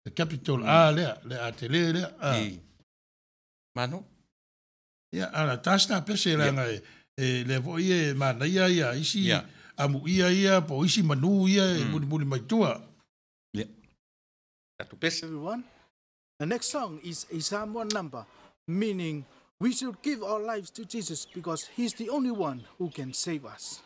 Le capital A lea, le A tele lea. I Manu. Ia, a na ta sina pese leaga e lea foi e manaia ia isi amuia ia po o isi manu ia e mulimuli mai tua. Ia. Tatou pese. Everyone. The next song is a Samoan number, meaning we should give our lives to Jesus because he's the only one who can save us.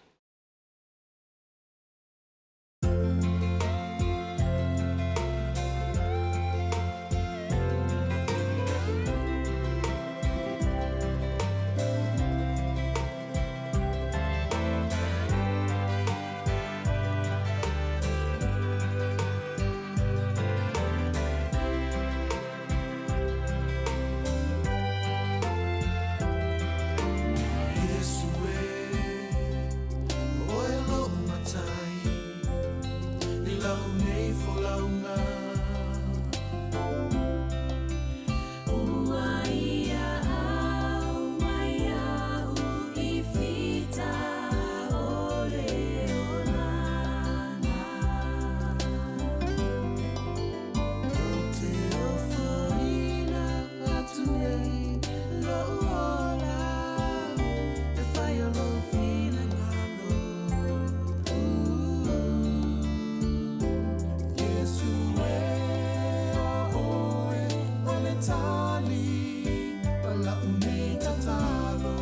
Yesu e, oe lou matai, i lau nei folauga. Ua ia au mai au i fita o le olana. Ou te ofoina atu nei lou ola, e fai o lou finagalo. Yesu e, o oe o le tali o lau nei tatalo.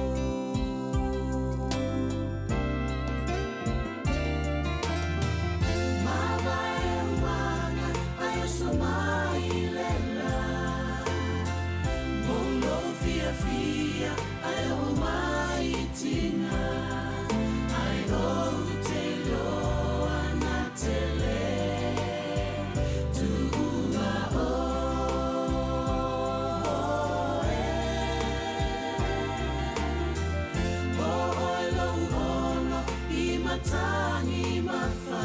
Mavae uaga ai o so mai le la. Mo lou fiafia ai o mai tina. Ai ou te loa na tele. Tuua oe. O oe lou ono i matangi mafa.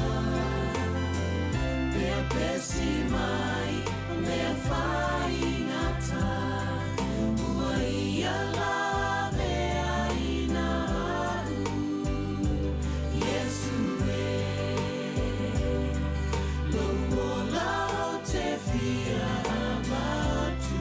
Pea pesi mai o mea whai ngata. Ua ia la mea ina au. Yesu e, lou ola o te fia amatu.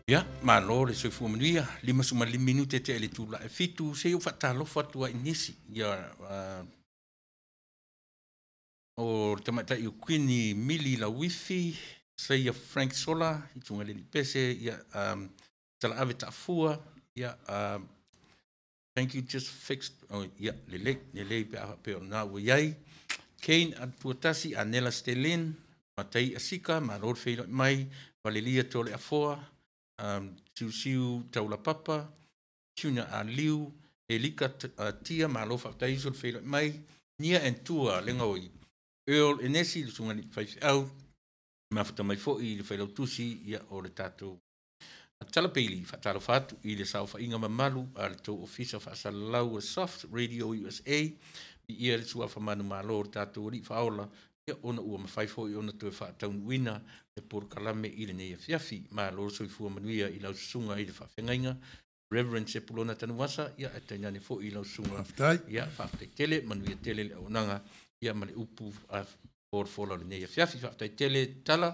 Ia, malo le soifua manuia, 55 minute tea i le itula e 7, se i ou faatalofa atu ai i nisi. Ia, o le tamaitai o Queenie Mili Lauifi, Saia Frank Sola, Ituga le Pese, ia, Talaave Taafua, ia, thank you just fixed, oh, ia, lelei, lelei pe a faapea o lena ua i ai. Kane Atuatasi, Anela Stelin, Matai Asika, malo le feiloai mai, Valelia Toleafoa, Siusiu Taulapapa, Tuna Aliu, Elika Tia, malo faafetai uso le feiloai mai, Nia and Tua Legaoi, Earl Enesi, le susuga i le faifeau, mafuta mai foi i le failautusi, ia, o le tatou Talapeili. Faatalofa atu i le saofaiga mamalu a le tou ofisa faasalalau o Soft Radio USA, viia le suafa manumalo o le tatou Alii Faaola, ia, ona ua mafai foi ona toe faataunuuina le polokalame i lenei afiafi. Malo le soifua manuia i lau susuga i le faafeagaiga Reverend Sepulona Tanuvasa, ia, ae tainane foi i lau susuga. Faafetai. Ia, faafetai tele, manuia tele le auaunaga, ia, ma le upu folafola o lenei afiafi. Faafetai tele Tala,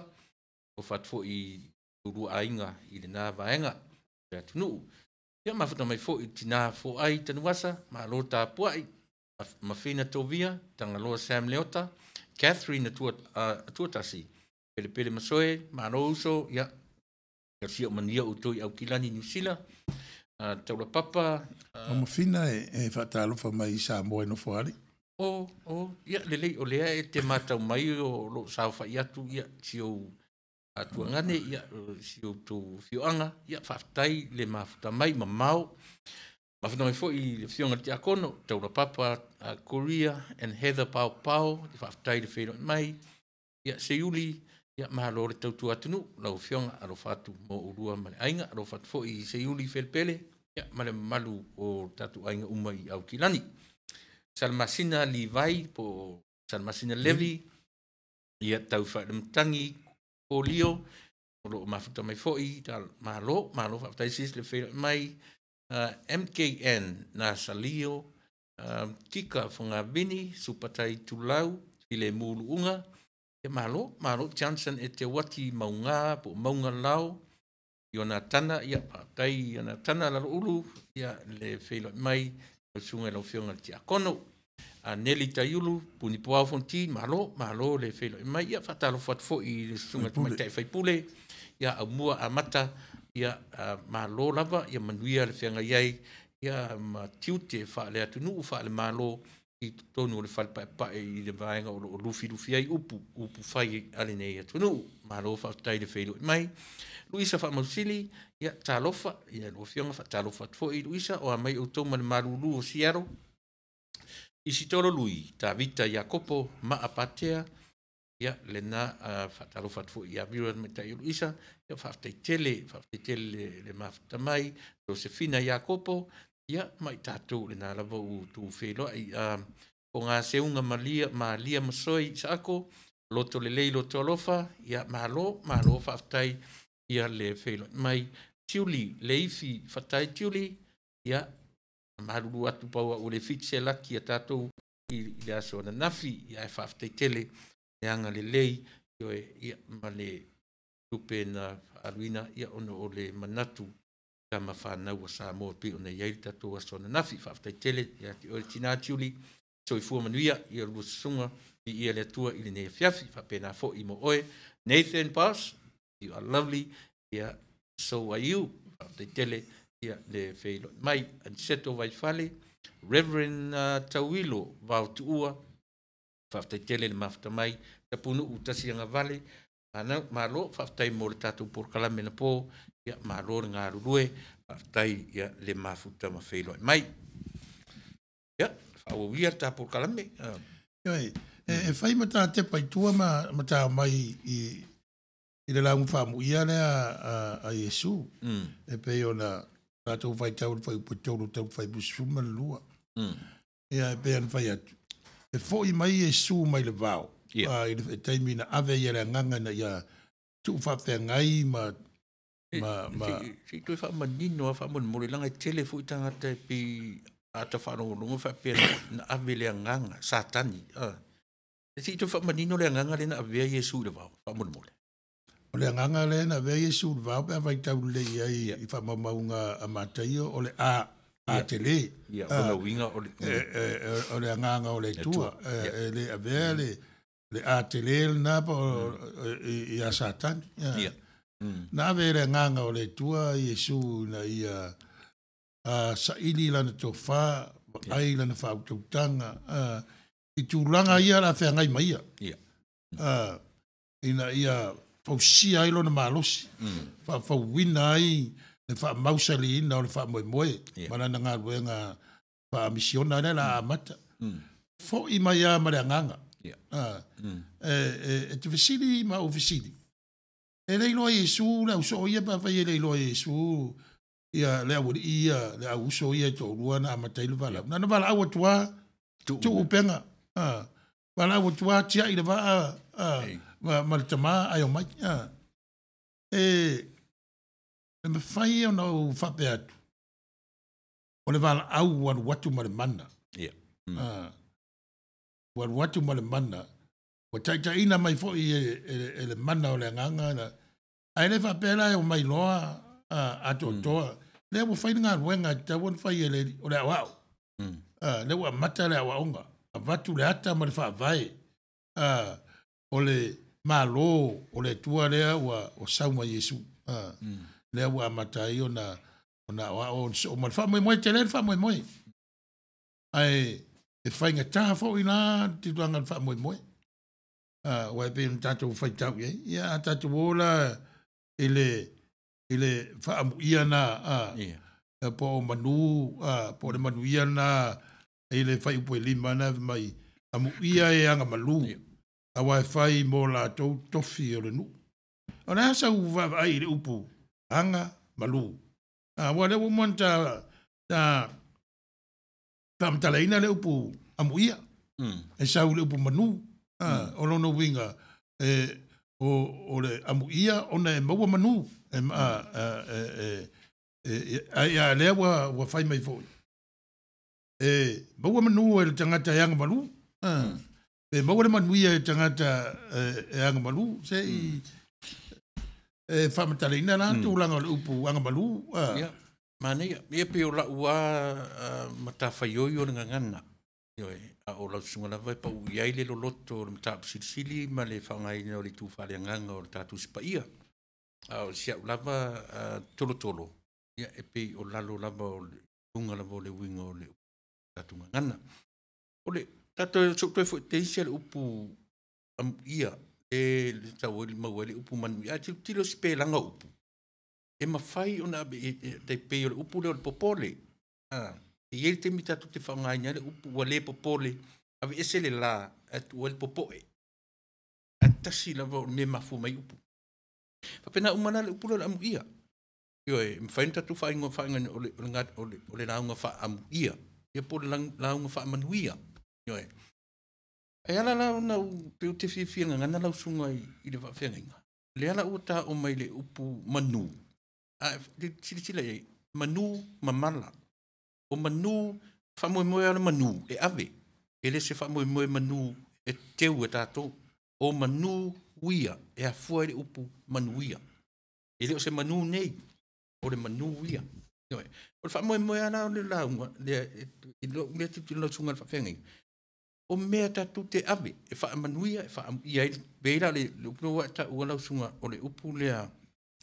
ofa atu foi i lua aiga i lena vaega o le atunuu. Ia, mafuta mai foi i tina Foai Tanuvasa, malo tapuai, Mafina Tovia, Tagaloa Sam Leota, Catherine Atuatasi, Pelepele Masoe, malo uso, ia, talosia o manuia outou i Aukilani, Niu Sila, Taulapapa. O Mafina e faatalofa mai i Samoa i Nofoalii. O, ia, lelei, o lea e te matau mai o loo saofai atu, ia, si ou atuagane, ia, si outou afioaga, ia, faafetai le mafuta mai mamao. Mafuta mai foi i le afioga i le Tiakono Taulapapa, Korea and Heather Paopao, faafetai le feiloai mai. Ia, Seiuli, ia, malo le tautua atunuu lau afioga, alofa atu mo oulua ma le aiga, alofa atu foi i Seiuli Felepele, ia, ma le mamalu o tatou aiga uma i Aukilani. Salamasina Livai po Salamasina Levi, ia, tau faalematagi Kolio o loo mafuta mai foi, malo, malo faafetai sis le feiloai mai. MKN Nasalio, Kika Fagavini, Supatai Tulau, Filemu Luuga, ia, malo, malo. Johnson e te Uati Mauga po o Mauga Lao, Ionatana, ia, faafetai Ionatana Laloulu, ia, le feiloai mai lau susuga i lau afioga i le Tiakono. Neli Taiulu, Punipoao Fonti, malo, malo le feiloai mai. Ia, faatalofa atu foi i le susuga tamaitai faipule, ia, Aumua Amata, ia, malo lava, ia manuia le feagai ai, ia, ma tiute faale-atunuu, faale-malo i totonu o le fale paepae i le vaega o loo lufilufi ai upu fai a lenei atunuu. Malo faafetai le feiloai mai. Luisa Faamausili, ia, talofa, ia, lau afioga, faatalofa atu foi Luisa, o a mai outou ma le malulu o Seattle. Isitolo Lui, Tavita Iakopo, Maa Patea, ia, lena, faatalofa atu foi ia Vira tamaitai o Luisa, ia, faafetai tele, faafetai tele le mafuta mai. Josefina Iakopo, ia, ma i tatou lena lava ua outou feiloai. O Gaseuga Malia, Malia Masoi Isaako, loto lelei loto alofa, ia, malo, malo faafetai, ia, le feiloai mai. Tiuli Leifi Fatai Tiuli, ia, malulu atu pau au le fiti se laki a tatou i le aso ananafi, ia, ae faafetai tele le aga lelei, ia, ma le tupe na faaaluina, ia, ona o le manatu tama fanau a Samoa pei ona i ai le tatou aso ananafi. Faafetai tele ia te oe le tina Tiuli, soifua manuia, ia lua susuga, viia le Atua i lenei afiafi. Faapena foi mo oe Nathan Boss, you are lovely, ia, so are you. Faafetai tele, ia, le feiloai mai. Aniceto Vaifale, Reverend Tauilo Vaotuua, faafetai tele le mafuta mai. Tapunuu Tasiagavale, malo, faafetai mo le tatou polokalame na po, ia, malo le galulue, faafetai, ia, le mafuta ma feiloai mai. Ia, faaauauia le ta polokalame. Ioe, e fai ma ta tepa i tua ma ta mai i le lauga faamuia lea a Iesu. E pei ona tatou faitau le fuaiupu 3 tau fuaiupu 12. Ia, e pei ona fai atu, e foi mai Iesu mai le vao, i le taimi na ave ia le agaga ina ia tuu faafeagai ma Se i toe faamanino lava faamolemole, leaga e tele foi tagata e pei ata faalogologo faapea na ave le agaga Satani. Se i toe faamanino le agaga lea na avea Iesu i le vao faamolemole. O le agaga lea na avea Iesu i le vao pe a faitau lelei i ai i faamaumauga a Mataio, o le A, A tele. Ia, o lona uiga o le... O le agaga o le Atua. E le avea le A tele lena po ia Satani. Na ave e le agaga o le Atua Iesu ina ia saili lana tofa, vaai lana faautautaga i tulaga ia o le a feagai ma ia. Ina ia fausia ai lona malosi, faafouina ai le faamausaliina o le faamoemoe ma lana galuega faamisiona lea o le a amata. Foi mai lava ma le agaga. E te fesili ma ou fesili, e le iloa e Iesu le ausoo ia pe afai e le iloa e Iesu ia le aualii ia, le auuso ia e toalua na amata ai le valaau. Na ona valaau atu lava, tuu upega, valaau atu lava, tiai le vaa ma le tama ae omai. E mafai ona ou faapea atu, o le valaau ua alu atu ma le mana. Ua alu atu ma le mana, ua taitaiina mai foi e le mana o le agaga. Ae le faapea la e omai loa atoatoa. Lea ua fai le galuega e tatau ona fai e le alii, o le aoao. Lea ua amata le aoaoga, avatu le ata ma le faavae o le Malo o le Atua lea ua sau ma Iesu. Lea ua amata ai ona aoao ona soo ma le faamoemoe tele le faamoemoe. Ae e faigata foi la le tulaga o le faamoemoe. Aua e pei ona tatou faitau i ai, ia a tatou o la i le faaamuia na, po o manu, po o le manuia na i le fuaiupu 5 na mai, amuia e agamalu, aua e fai mo latou tofi o le nuu. O le a sau vaavaai i le upu agamalu? Aua o lea ua uma ona ta faamatalaina le upu amuia, e sau i le upu manu. O lona uiga, o le amuia ona e maua manu. Ae lea ua fai mai foi, e maua manu e le tagata e agamalu. Pe maua le manuia e le tagata e agamalu, se i e faamatalaina la tulaga o le upu agamalu. Ia, manaia. Ia pei o lau lava matafaioi o le gagana. Ioe, a o lau susuga lava e pau i ai le loloto o le mataupu silisili ma le faaaogaina o le itu faaleagaga o le tatou Tusi Paia. A o si au lava tolotolo, ia e pei o lalo lava o le luga lava o le uiga o le tatou gagana. O le tatou se i ou toe foi teisi le upu amuia e le tau ai maua ai le upu manuia. Ae tilotilo i sipelaga o upu, e mafai ona ave tai pei o le upu lea o le popole. E i ai le taimi tatou te faaaogaina ai le upu ua le popole, ave ese le la ae tuu ai le popoe. Ae tasi lava o le mea e mafua mai upu. Faapena uma la le upu lea o le amuia. Ioe, e mafai ona tatou faaigoa o le lauga faaamuia, ia po o le lauga faamanuia. Ioe. Ae ala la ona pe ou te fiafia gagana lau susuga i le faafeagaiga. Lea la ua taua mai le upu manu. A silasila i ai, manu ma mala. O manu, faamoemoe lava le manu e ave. E le se faamoemoe manu e teu e tatou. O manu uia, e afua ai le upu manuia. E le o se manu nei, o le manu ia. O le faamoemoe lava o le lauga, lea i lou lea tilotilo lau susuga i le faafeagaiga, o mea tatou te ave, e faamanuia, e faaamuia ai, pei la le upu lea ua e taua lau susuga, o le upu lea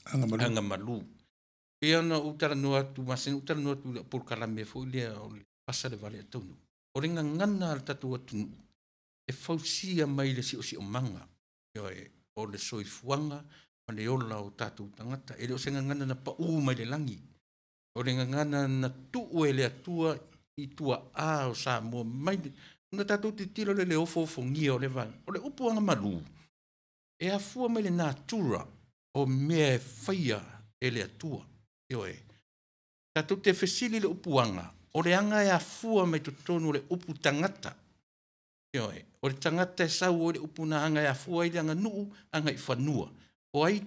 agamalu. Pei ona ou talanoa atu, masani ou talanoa atu i lau polokalame foi lea o le fasa le vale a taunuu. O le gagana a le tatou atunuu, e fausia mai le siosiomaga, o le soifuaga ma le ola o tatou tagata. E le o se gagana na pau mai le lagi. O le gagana na tuu e le Atua i tuaa o Samoa mai na tatou tilotilo le ofoofogia o le vaega. O le upu agamalu, e afua mai le natura o mea e faia e le Atua. Ioe. Tatou te fesili le upu aga, o le aga e afua mai totonu o le upu tagata. Ioe. O le tagata e sau ai le upu na aga e afua ai le aganuu, aga i fanua. O ai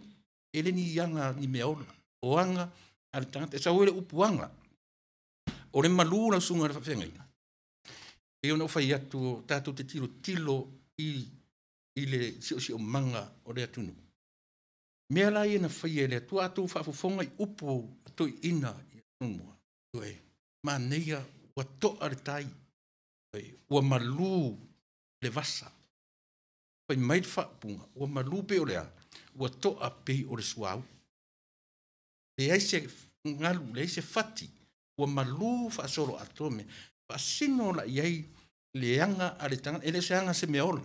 e le ni aga ni mea ola. O aga a le tagata e sau ai le upu aga. O le malu lau susuga i le faafeagaiga. Pei ona ou fai atu, tatou te tilotilo i le siosiomaga o le atunuu. Mea la ia na faia e le Atua, a outou faafofoga i upu a toeaiina i Tumua, ioe, manaia ua toa le tai, ioe, ua malu le vasa. Fai mai le faaupuga, ua malu pei o le a? Ua toa pei o le suauu. Leai se galu, leai se fati, ua malu faasoloatoa mea. Faasino la i ai le aga a le tagata, e le o se aga o se mea ola.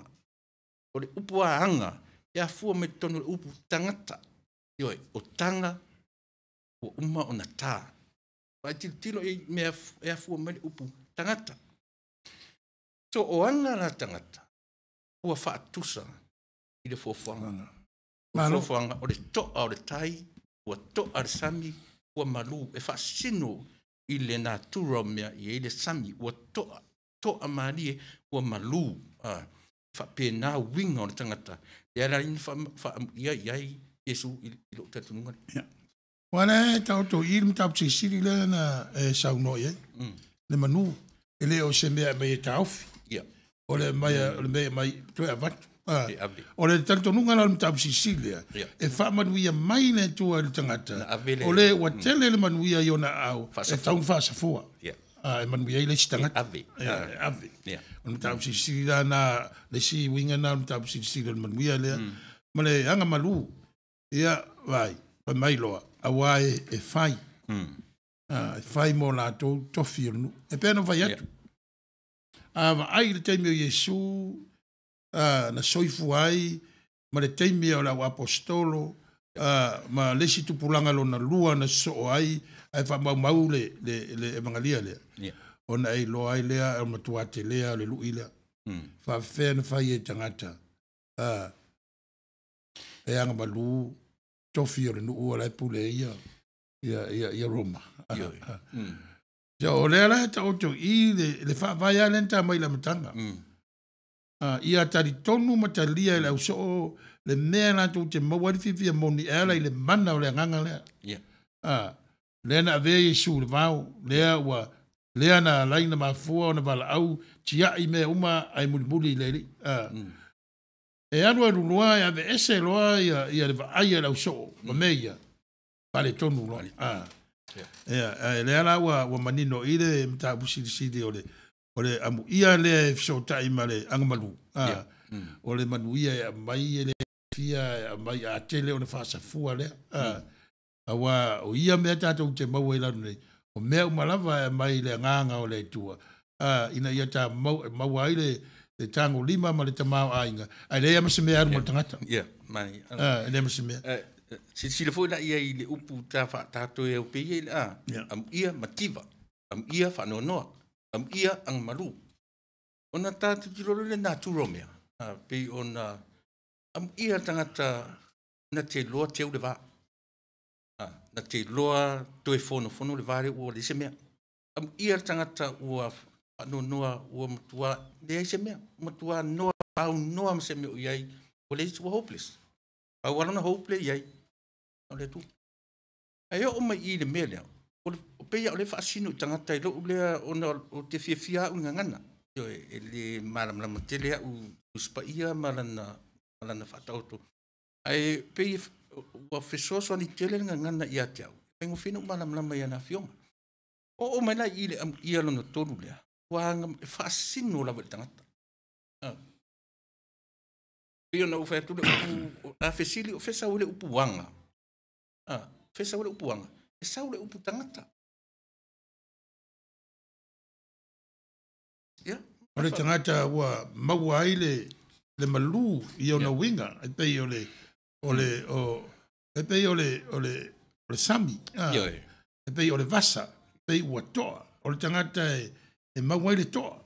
O le upu lava aga, e afua mai totonu o le upu tagata. Ioe, o taga ua uma ona ta. Vaai tilotilo i mea e afua mai le upu tagata. So o aga la tagata ua faatusa i le fuafuaga. O le fuafuaga o le toa o le tai, ua toa le sami, ua malu, e faasino i le natura o mea i ai le sami, ua toa, toa malie, ua malu. Faapena uiga o le tagata, lea la na faamuia i ai Iesu i lou talitonuga lea. Aua lea e taoto i i le mataupu silisili lea na e saunoa i ai. Le manu, e le o se mea e aumai e taofi. O le aumai, o le mea e aumai toe avatu. O le talitonuga la o le mataupu silisili lea, e faamanuia mai le Atua i le tagata, o le ua tele le manuia i ona aao, e tatau ona faasafua. E manuia ai le isi tagata. E ave. O le mataupu silisili la na, le isi uiga na o le mataupu silisili o le manuia lea. Ma le aga malu, ia, vai, fai mai loa, aua e fai. E fai mo latou tofi o le nuu. E pei ona fai atu. A vaai i le taimi o Iesu, na soifua ai, ma le taimi o le auaposetolo, ma le isi tupulaga lona lua na sosoo ai, ae faamaumau le evagalia lea. Ona e iloa ai lea, o le matua telea o le lui lea. Faafefea na fai e tagata, e aga malu, tofi o le nuu o la e pule ia, ia Roma. So, o lea la e taoto i le faavae lea na ta mai i le amataga. Ia talitonu ma talia e le ausoo le mea latou te maua ai le fiafia moni e ala i le mana o le agaga lea. Lea na avea Iesu i le vao, lea ua lea na alai na mafua ona valaau tiai mea uma ae mulimuli i le alii. E alu alu loa e aveese loa ia le vaai a le ausoo ma mea ia, faaletonu loa. Ia, ae lea la ua manino i le mataupu silisili o le amuia lea e fesootai ma le agamalu. O le manuia e aumai e le fia e aumai a tele ona faasafua lea. Aua o ia mea tatou te maua i lalo nei, o mea uma lava e aumai le agaga o le Atua, ina ia ta maua ai le tagolima ma le tamaoaiga, ae leai ma se mea alu ma le tagata. Ia, mai. E leai ma se mea. Silasila foi la ia i le upu ta faatatou e au pei i le a, amuia mativa, amuia faanoanoa, amuia agamalu. Ona ta tilotilo le natura o mea, pei ona amuia tagata na te iloa teu le va. Na te iloa toe fonofono le va lea ua leai se mea. Amuia le tagata ua faanoanoa, ua matua leai se mea, matua noa, au noa ma se mea o i ai, ua leai, ua hopeless. Pau lava lona hope lea i ai, o le Atua. Ae oo mai i le mea lea, o pei o le faasino i tagata i lou lea ona o te fiafia au i gagana. E le malamalama tele au Tusi Paia ma lana faataoto. Ae pei ua fesoasoani tele le gagana ia te au, e faigofie ona ou malamalama i ana afioga. Oo mai la i le amuia lona tolu lea, ua e faasino lava i le tagata. Pei ona ou fai atu le upu, a fesili, o fea sau ai le upu aga? Fea sau ai le upu aga? E sau le upu tagata. Ia. O le tagata ua maua ai le malu i ona uiga, e pei o le o le o e pei o le o le o le sami. E pei o le vasa, pei ua toa. O le tagata e maua ai le toa,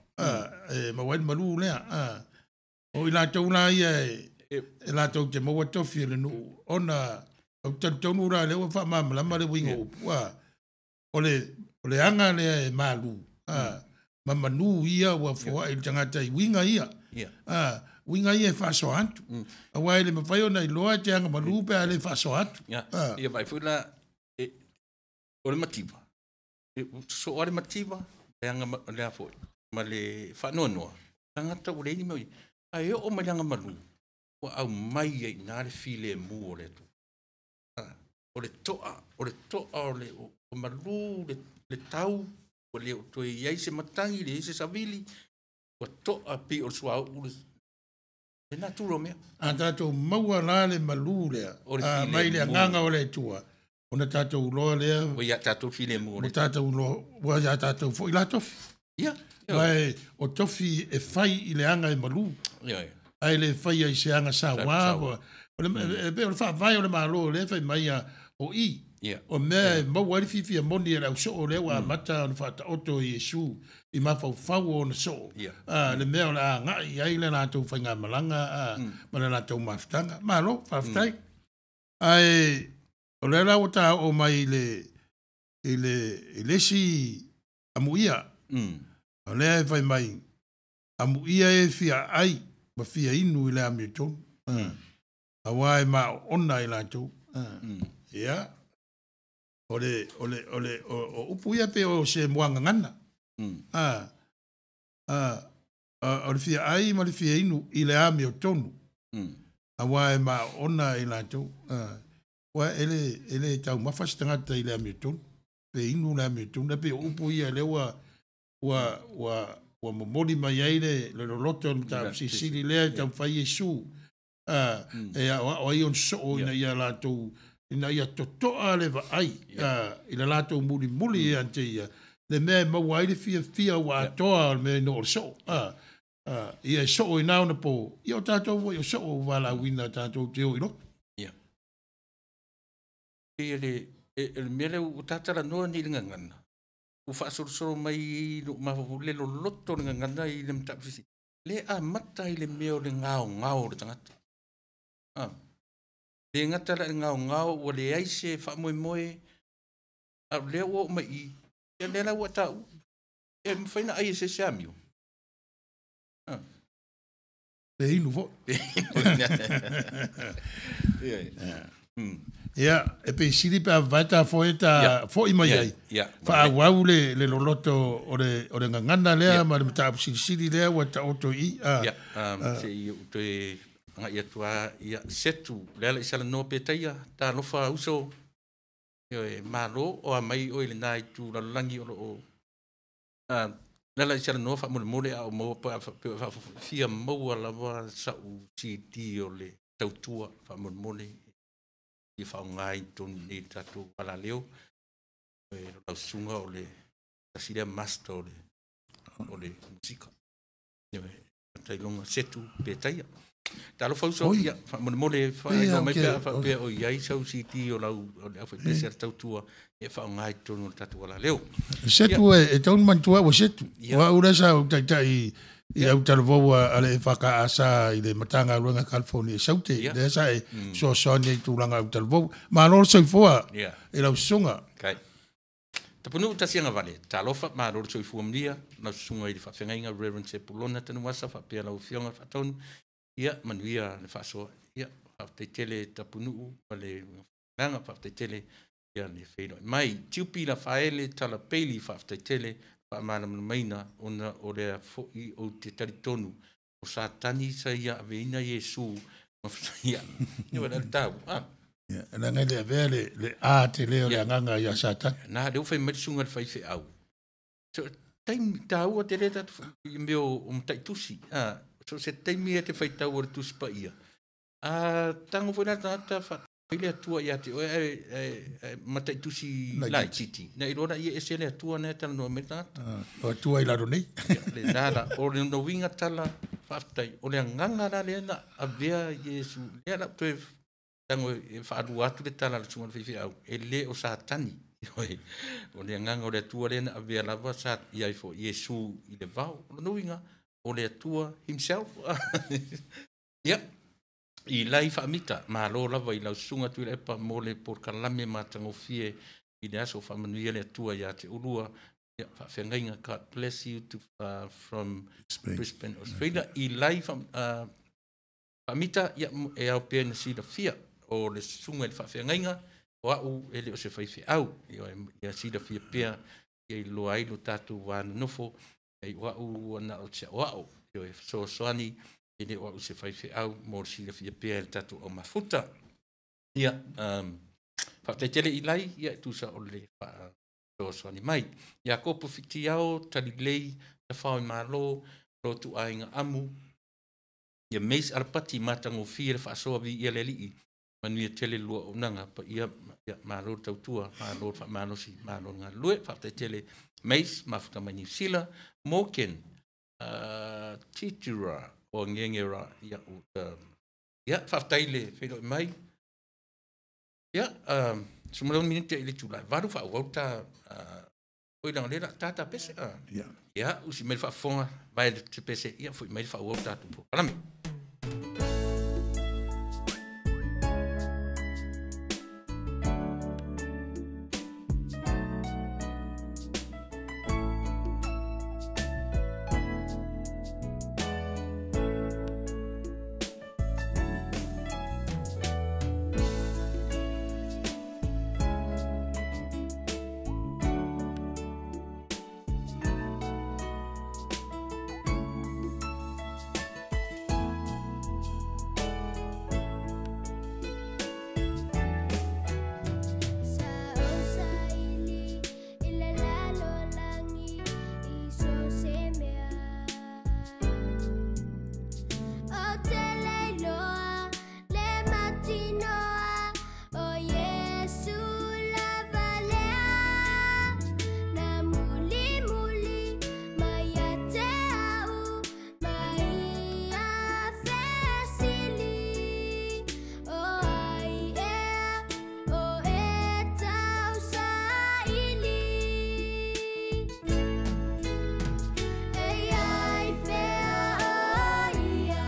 e maua ai le malu lea. O i latou la ia e latou te maua tofi o le nuu, ona ou talitonu la lea ua faamalamalama le uiga o upu. O le aga lea e malu, ma manu ia ua foai i le tagata i uiga ia. Uiga ia e faasoa atu. Aua e le mafai ona iloa e te aga malu pe a le faasoa atu. Ia vai foi la, o le mativa. So o le mativa, le aga lea foi, ma le faanoanoa. Tagata ua leai ni mea o i ai. Ae oo mai le agamalu, ua aumai ai i ina le filemu o le Atua. O le to'a, o le to'a o le o malu le tau, ua le o toe i ai se matagi, leai se savili, ua to'a pei o le suauu le natura o mea. A tatou maua la le malū lea, O le mai le filemu. Agaga o le Atua, ona tatou iloa lea, Ua ia tatou filemu o ua le tatou iloa, ua ia tatou foi la tofi. Ia. Ma o tofi e fai i le aga e malū, Ia. ae le faia i se aga sauā. Saua. O le, e pei o le faavae o le Malo lea e fai mai a o i, o mea e maua ai le fiafia moni e le ausoo lea ua amata ona faataoto e Iesu i mafaufau o ona soo. Le mea o le a agai i ai le latou faigamalaga ma le latou mafutaga. Malo, faafetai. Ae o lea la ua taoo mai i le isi amuia. O lea e fai mai, amuia e fia ai ma fia inu i le amiotonu. Auā e maoona ai latou. Ia, o le, o le, o le, o, o upu ia pe o se muagagana. O le fia ai ma le fia inu i le amiotonu. Auā e maoona ai latou. Ua e le taumafa se tagata i le amiotonu. Pe inu le amiotonu. E pei o upu ia lea ua momoli mai ai le loloto o le mataupu silisili lea e taumafai Iesu e aoao ai ona soo ina ia latou ina ia totoa le vaai i le latou mulimuli ia te ia le mea e maua ai le fiafia ua atoa o le mea ino o le soo. Ia e soo i na ona po ia o tatou foi o soo ua valaauina tatou te o i lotu. Ia. Ia le mea lea ua tatalanoa nei i le gagana, ua faasolosolo mai i lou mafaufau le loloto o le gagana i le mataupu silisili. Le amata i le mea o le gaogao o le tagata. Le gata la i le gaogao ua leai se faamoemoe, a o lea ua oo mai i, ia lea la ua taua. E mafai ona ai e se isi amio. Le inu foi. Ia. Ia e pe sili pe avae ta foe ta fo'i mai ai. Faaauau le loloto o le gagana lea ma le mataupu silisili lea ua taoto i. Ia, se i ou toe agai atu lava, ia, setu, le ala i salanoa petaia, talofa uso, ioe, malo o a mai oe i lena itu lalolagi o loo le ala i salanoa faamolemole a o maua pe fia maua lava sau CD o le tautua faamolemole ia faaaoga i totonu i nei le tatou alaleo. Lau susuga o le tasi lea master o le musika. Ioe, tailoga setu petaia. Talofa uso, Oi. ia, faamolemole faailoa mai pe a faapea o i ai sau CD o lau o le aufaipese a le tautua e faaaoga i totonu o le tatou alaleo. Setu e taunu manatua ua setu. Ia. O au lea sa ou taitai i au talavou a le FKA i le Matagaluega California i Saute. Lea sa e fesoasoani ai i tulaga au talavou. Malo le soifua i lau susuga. Kai. Tapunuu tasiaga vale, talofa, malo le soifua manuia, lau susuga i le faafeagaiga Reverend Sepulona Tanuasa faapea lau afioga faatonu, ia manuia le faasoa. Ia, faafetai tele Tapunuu ma le agaga, faafetai tele ia le feiloai mai. Tiupi Lafaele Talapeili, faafetai tele faamalamalamaina ona o lea foi ou te talitonu o Satani sa ia aveina Iesu ma ia. Ia wala le tau. Ia, leaga e le avea le a tele o le agaga ia Satani. Na lea ua fai mai le susuga i le faifeau. So, taimi taua tele tatou i mea o mataitusi. So se taimi e te faitau o le tusi paia. Tago foi la tagata faai le Atua ia te oe ae mataitusi Laitiiti. laitiiti. Na iloa la ia ese le Atua na e talanoa mai le tagata. O Atua i lalo nei. Ia, le na la, o le uiga tala faafetai. O le agaga la lea na avea Iesu. Lea la toe tago e faalua atu le tala a le susuga i le faifeau, e le o Satani. Ioe. O le agaga o le Atua lea na avea lava sa ia ai foi Iesu i le vao. O lona uiga, o le Atua himself. Ia, i lai faamita, malo lava i lau susuga Tuilaepa mo le polokalame matagofie i le aso faamanuia le Atua ia te ulua. Ia, faafeagaiga, God bless you from Spain. Brisbane, Australia. I lai faamita, ia, e ao pea ina silafia o le susuga i le faafeagaiga, o au e le o se faifeau. Ia, ia silafia pea, ia iloa ai lo tatou va nonofo, ai o au na o te aoao, ia e fesoasoani, e le o au se faifeau mo le silafia pea e le tatou au mafuta. Ia, Faafetai tele Ilai, ia e tusa o le faasoasoani mai. Iakopo Fitiao, Talilei, Tafao i Malo, Lotu Aiga Amu, ia Mace Alapati matagofie le faasoa viia le Alii, manuia tele le lua auaunaga paia, ia malo le tautua, malo le faamalosi, malo le galulue. Faafetai tele Mace, mafuta mai Niu Sila, Morgan, Titura o Ngengera, ia ia faafetai le feiloai mai. Ia, sumalauni minute i le itula e 8 faaauau ta oi leaga o lea o le a ta ta pese. Ia. Ia, usi mai le faafofoga, vae le pese, ia foi mai le faaauau tatou polokalame. Sa osaili i le lalolagi i so se mea. O te leiloa le mautinoa o Iesu lava lea. Na mulimuli mai ia te au mai ia fesili. O ai ea o e tausaili. E ai pea o ia.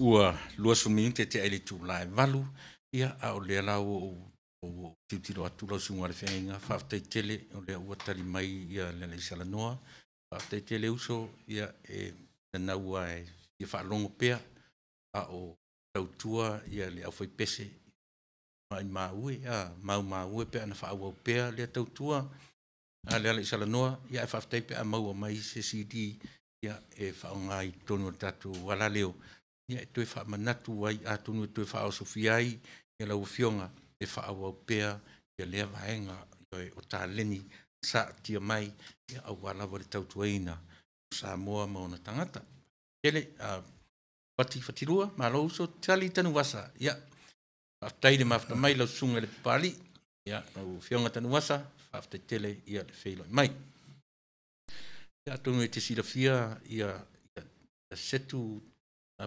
Ua 20 minute tea i le itula e 8, ia, a o lea la ua ou tilotilo atu lau susuga i le feagaiga, faafetai tele o lea ua tali mai le Alaisalanoa. Faafetai tele uso, ia, e nanau lava e fia faalogo pea a o tautua le aufaipese, maimau e, maumau e pe ana faaauau pea lea tautua a le Alaisalanoa, ae faafetai pe a maua mai se CD e faaaoga i totonu o le tatou alaleo e toe faamanatu ai, atonu e toe faaosofia ai lau Afioga e faaauau pea lea vaega o taleni sa taatia mai aua lava le tautuaina o Samoa ma ona tagata. Tele Pati Fatilua, malo uso, Tali Tanuvasa, ia, faafetai le mafuta mai lau susuga i le Papalii, ia, lau Afioga Tanuvasa, faafetai tele le feiloai mai. Ia, atonu e te silafia Setu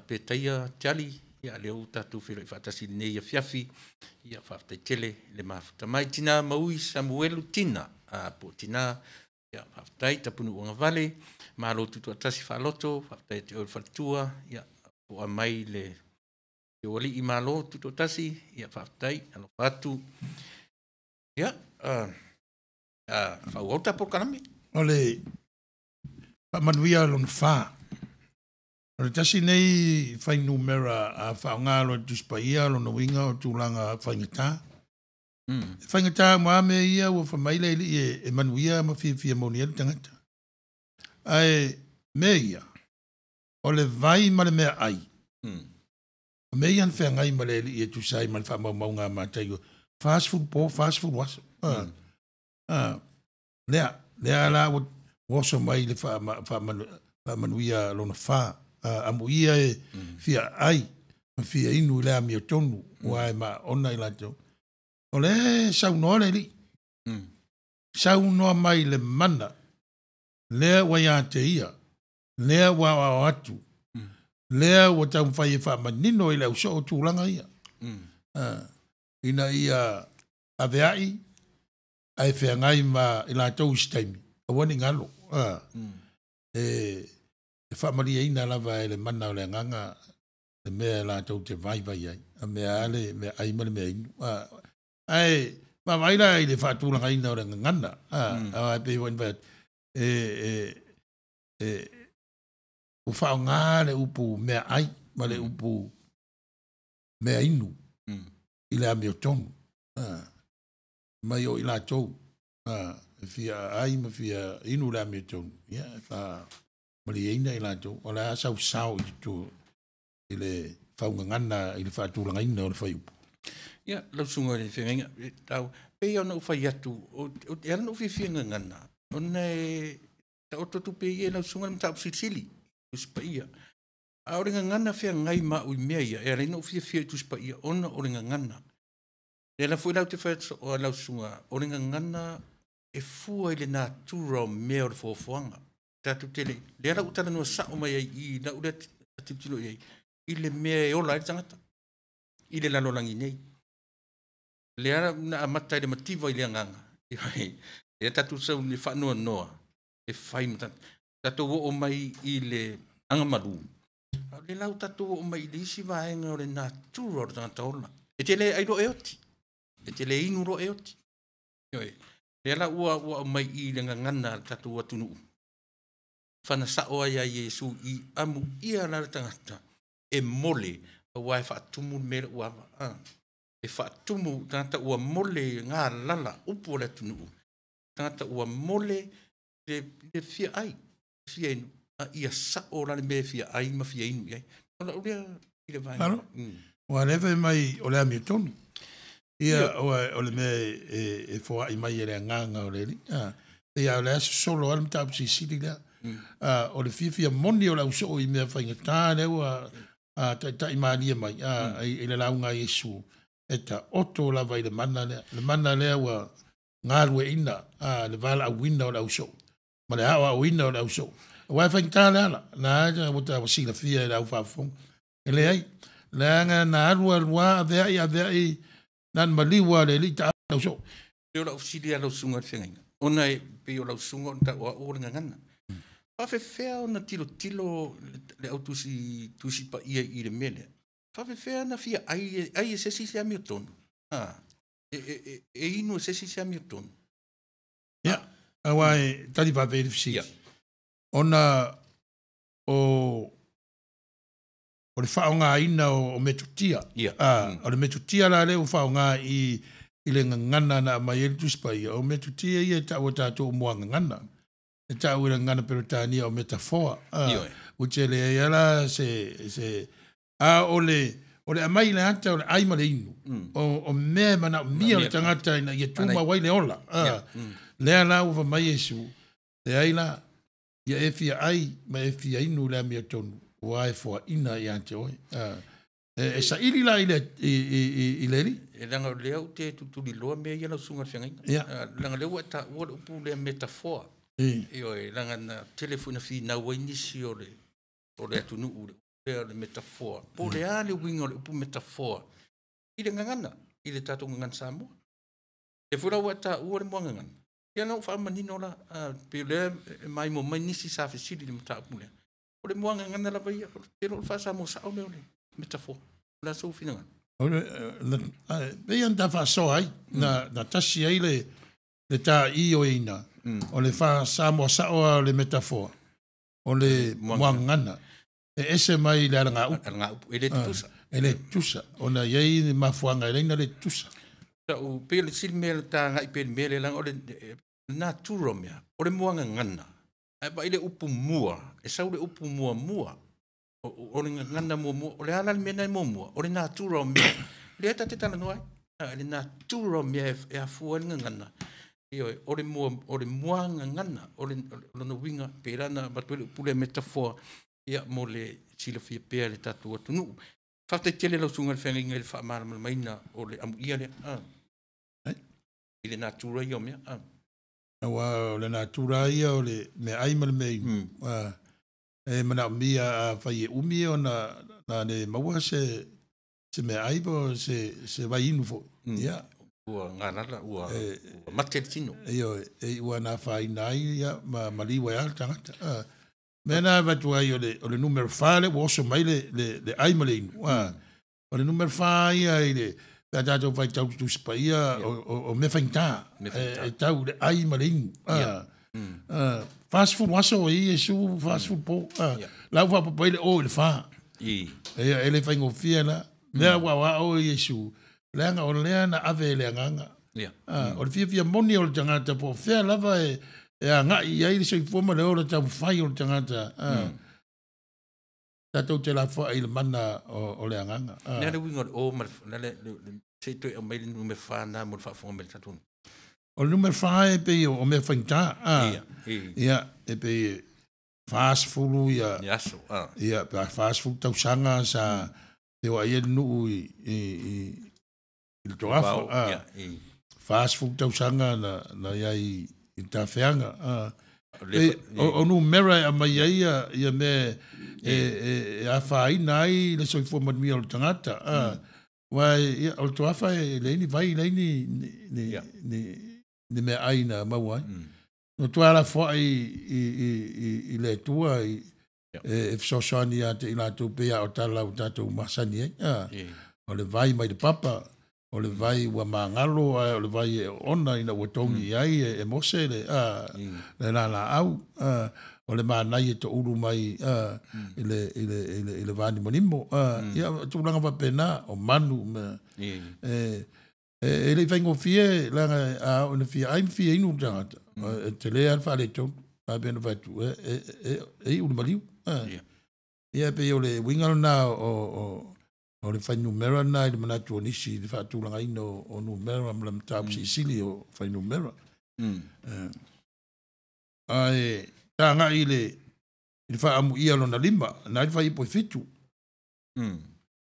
Petaia Tali, ia, lea ua tatou feiloai faatasi i lenei afiafi, ia, faafetai tele le mafuta mai. Tina Maui Samuelu Tina, po o Tina, ia, faafetai Tapunuu Agavale, malo tutoatasi Faaloto, faafetai ia te oe le faletua, ia, poa mai le Alii malo tutoatasi, ia, faafetai, alofa atu. Ia, faaauau le tatou polokalame. O le faamanuia lona 4. O le tasi nei fuainumera a faaaoga loa e le Tusi Paia lona uiga o tulaga faigata. E faigata uma lava mea ia ua fai mai le Alii e manuia ma fiafia moni ai le tagata. Ae mea ia, o le vai ma le meaai, o mea ia na feagai ma le Alii e tusa ai ma le faamaumauga a Mataio, 40 po, 40 aso. Lea la ua oso mai le faamanuia lona 4. Amuia e fia ai ma fia inu i le amiotonu, ua e maona i latou. O le saunoa le Alii, saunoa mai le mana, lea ua ia te ia, lea ua aoao atu, lea ua taumafai e faamanino i le ausoo tulaga ia. Ina ia aveai, ae feagai ma i latou i se taimi, aua ne i galo. E faamalieina lava e le mana o le agaga le mea latou te vaivai ai, a mea a le mea ai ma le mea inu. Ae vaavaai la i le faatulagaina o le gagana, aua e pei foi ona fai atu, ua faaaoga le upu meaai ma le upu mea inu i le amiotonu. Mai o i latou e fia ai ma fia inu le amiotonu, ia, e faamalieina i latou. O le a sausao i totonu i le faugagana i le faatulagaina o le fuaiupu. Ia, lau susuga i le feagaiga, tau, pei ona ou fai atu, e ala ona ou fiafia gagana, ona e taoto atu pea ia i lau susuga le mataupu silisili, Tusi Paia. A o le gagana feagai ma au i mea ia, e ala ai ona ou fiafia i Tusi Paia, ona o le gagana. Le la foi lau te fai atu o lau susuga, o le gagana e fua i le natura o mea o le foafoaga. Tatou te le, lea la ua talanoa sao mai ai i lau lea tilotilo i ai, i le mea e ola ai le tagata, i le lalolagi nei. Lea na amata i le mativa i le agaga, lea tatou sau i le faanoanoa, e fai ma tatou oo mai i le agamalu, a o le la ua tatou oo mai i le isi vaega o le natura o le tagata ola. E te le ai loa e oti, e te le inu loa e oti. Lea la ua aumai i le gagana a le tatou atunuu, fana sao ai ia Iesu i amu ia la le tagata, e mole, aua e faatumu le mea le ua ava. E faatumu tagata ua mole ngā lala upu o le atunuu. Tagata ua mole le fia ai, fia inu, a ia sao la le mea fia ai ma fia inu i ai. O lau lea i le vaega. Alo? Ua le fai mai o le amiotonu. Ia, o le mea e foai mai e le agaga o le Alii. Ia o le aso solo ale mataupu silisili lea. O le fiafia moni o le ausoo i mea faigata lea ua taitai malie mai i le lauga a Iesu. E taoto lava i le mana lea. Le mana lea ua galueaiina le valaauina o le ausoo ma le aoaoina o le ausoo. Aua e faigata le ala, na ua ta silafia e le aufaafofoga. E leai, leaga na alu alu lava aveai aveai na maliu lava le Alii taavale le ausoo. O lau fesili lava lau susuga i le feagaiga, ona e pei o lau susuga ona tau o au o le gagana. Faafefea ona tilotilo le au tusi tusi paia i le mea lea? Faafefea na fia ai ai e se isi se amiotonu? E inu e se isi se amiotonu? Ia, aua e tali vave i le fesili. Ona o le faaaogaina o metotia. O le metotia la lea ua faaaoga i le gagana na aumai ai le Tusi Paia, o metotia ia e taua e tatou o muagagana. E taua i le gagana Peretania o metafoa. Ua tele ai lava se a o le aumai i le ata o le ai ma le inu, o mea e manaomia o le tagata ina ia tumau ai le ola. Lea la ua fai mai Iesu, leai la, ia e fia ai ma e fia inu i le amiotonu, ua e foaina ia te oe. E saili la i le alii. E leaga o lea ou te tutuliloa mea ia lau susuga i le feagaiga. Leaga lea ua e taua le upu lea metafoa. Ioe, leaga na tele foi na finau ai nisi o le atunuu lea o le metafoa. Po o le a le uiga o le upu metafoa i le gagana, i le tatou gagana Samoa. E foi la ua e taua le muagagana. Ia na ou faamanino la, pe lea e maimoa mai nisi sa fesili i le mataupu lea. O le muagagana lava ia, te lo o le faa-Samoa sao lea o le metafoa. O le a sou finagalo? Pei ona ta faasoa ai, na tasi ai le ta'i o ina, o le faa-Samoa sao o le metafoa, o le muagagana. E ese mai le alagaupu. Alagaupu, e le tutusa. E le tutusa, ona i ai ni mafuaaga e leai na le tutusa. Sau, pei o le sili mea le tagai pe le mea le leaga o le natura o mea, o le muagagana. Ae vaai le upu mua, e sau le upu muamua, o le gagana muamua, o le ala le mea na e muamua, o le natura o mea. Lea tate talanoa ai, le natura o mea e afua ai le gagana. Ioe, o le muagagana, o le lona uiga, pe la na avatu ai le upu lea metafoa, ia mo le silafia pea le tatou atunuu. Faafetai tele lau susuga i le feagaiga i le faamalamalamaina o le amuia lea. I le natura ia o mea. Aua o le natura ia o le mea ai ma le mea inu. E manaomia a fai e umi ona na le maua se mea ai po se vai inu foi. Ia. Ua galala, ua mate le tino. Ioe, e ua na afaina ai ia ma maliu ai le tagata. Mea na avatu ai o le numero 4 le ua oso mai le ai ma le inu. O le numero 4 ia i le pe a tatou faitau Tusi Paia o mea faigata e tau le ai ma le inu. 40 aso e Iesu, 40 po. La ua faapapai le o i le 4. E le faigofie la. Lea ua aoao Iesu, leaga o lea na ave e le agaga. O le fiafia moni o le tagata po o fea lava e agai i ai le soifua ma le ola taumafai o le tagata. Tatou te lafoai i le mana o le agaga. Lea le uiga o le o ma le se i toe aumai le numero 4 na mo le faafofoga mai le tatou. O le numero 4 e pei o mea faigata. Ia, e pei 40 ia aso. Ia, pe 40 tausaga sa feoai ai le nuu i le toafa. 40 tausaga na iai i le tafeaga. O numera e aumai ai ia mea e afaina ai le soifua manuia o le tagata. Aua o le toafa e leai ni vai, leai ni mea ai na maua ai. No tua lafoai i le Atua e fesoasoani ia te i latou pei a o tala ua tatou masani ai. O le vai mai le papa, o le vai ua magalo, o le vai e oona ina ua togi ai e Mose le lalaau, o le manai e toulu mai i le vanimonimo. Ia, tulaga faapena, o manu. E le i faigofie, leaga a oo ina fia ai ma fia inu le tagata, e tele lava le faaletonu, ae pei ona fai atu, e iu le maliu. Ia, pei o le uiga lena o le fuainumera lena i le manatu o nisi i le faatulagaina o numera ma le mataupu silisili o fuainumera. Ae tagai i le faaamuia lona 5, na ai le fuaiupu e 7.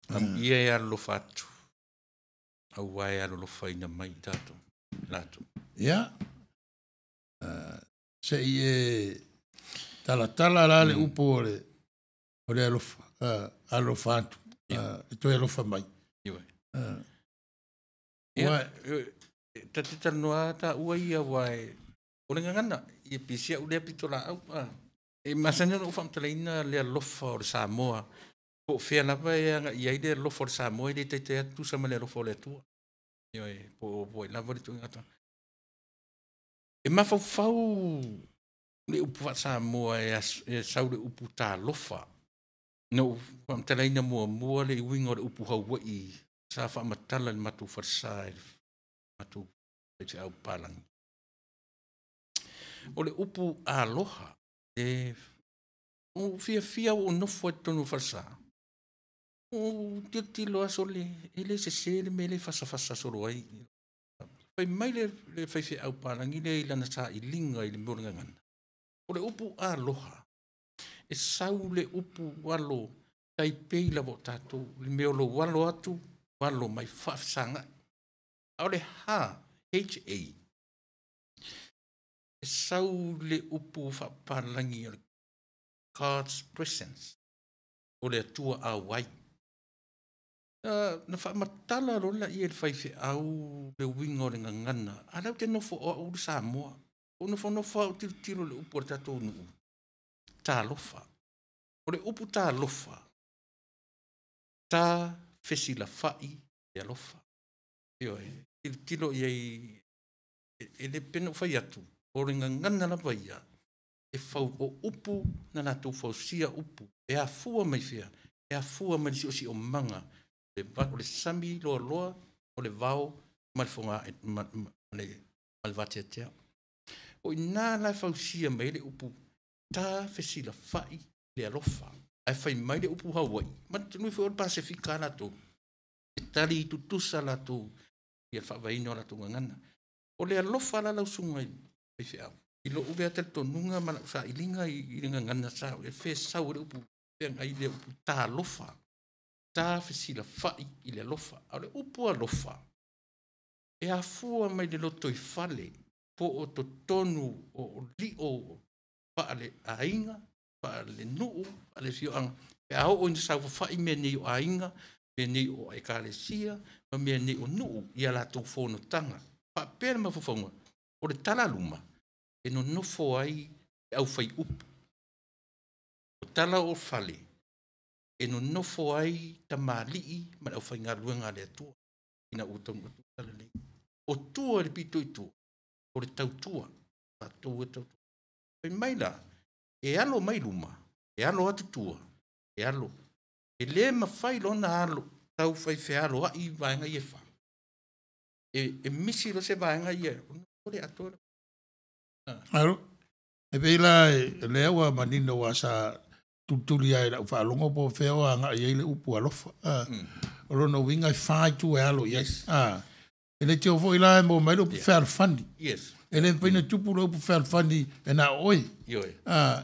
Amuia e alolofa atu, aua e alolofaina mai i tatou latou. Ia, se i e talatala la le upu o le alofa, alofa atu, e toe alofa mai. Ia, tate talanoa taua ia ua e o le gagana, ia pisia u lea pito laau. E masani ona ou faamatalaina le alofa o le Samoa, po o fea lava e agai ai le alofa o le Samoa, e le taitai lava tutusa ma le alofa o le Atua. Ioe, po o ai lava le ituaiga. E mafaufau le upu faa-Samoa e sau le upu talofa. Na ou faamatalaina muamua le uiga o le upu Hawaii sa faamatala i le matou falesa i le matou faifeau papalagi. O le upu aloha, e ua ou fiafia ua ou nofo ai i totonu o le falesa, ua ou tilotilo lava sole, e le sese le mea lea e fasafasa solo ai. Fai mai le faifeau papalagi lea i lana sailiga i le mea o le gagana, o le upu aloha, e sau le upu alo, tai pei lava o tatou, le mea o lou alo atu, alo mai, faafesagai. A o le ha, H-A, e sau le upu faapapalagi o le God's presence, o le Atua auai. Na faamatala loa laia e le faifeau le uiga o le gagana, a o lea ou te nofo o au le Samoa. Ou nofonofo au tilotilo i le upu a le tatou nuu, talofa. O le upu talofa, ta fesilafai le alofa. Ioe, tilotilo i ai, e le pei ona ou fai atu, o le gagana lava ia, e fau o upu na latou fausia upu, e afua mai fea, e afua mai le siosiomaga, o le sami loaloa, o le vao ma le fogae ma le vateatea. O i ina la e fausia mai ai le upu ta fesilafai le alofa. Ae fai mai le upu Hawaii, manatua foi o le Pasefika latou, e tali tutusa latou ia le faavaeina o latou gagana. O le alofa la lau susuga i le faifeau, i lou lea talitonuga ma lau sailiga i le gagana sa e fesau ai le upu feagai le upu talofa, ta fesilafai i le alofa. A o le upu alofa, e afua mai le lotoifale, po o totonu o lio faale aiga, faale nuu, faale afioaga, pe a oo ina saofafai mea nei o aiga, mea nei o ekalesia, ma mea nei o nuu ia latou fonotaga. Faapea le mafaufauga, o le talaluma e nonofo ai le aufai upu. O tala o fale e nonofo ai tamalii ma le aufaigaluega a le Atua ina ua taunuu atu le talalelei. O tua i le pito i tua, o le tautua, latou e tautua. Fai mai la, e alo mai luma, e alo atu tua, e alo. E le mafai lona alo, tau fai fealoai vaega ia e fa. E misi loa se vaega ia, o le atoa. Alo, e pei la lea ua manino ua sa tulituli ai lau faalogo po o fea o agai ai le upu alofa. O lona uiga e fa itu e alo i ai. E le teo foi la e maua mai le upu fealofani. E le mafai ona tupu le upu fealofani e na o oe.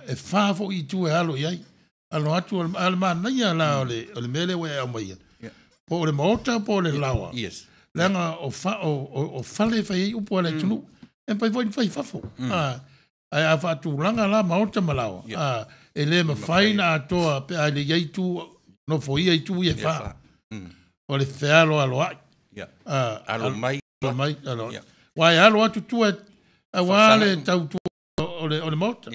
E fa foi itu e alo i ai. Alo atu o le manaia la o le mea lea ua e aumaia. Po o le maota po o le laoa. Leaga o fale e fai ai upu a le atunuu. E mafai foi ona fai i fafo. Ae a faatulaga la maota ma laoa, e le mafai ona atoa pe a le i ai itu nofoia itu ia e fa. O le fealoaloai. Alo mai. Alo mai, alo. Ua e alo atu tua aua le tautua o le maota.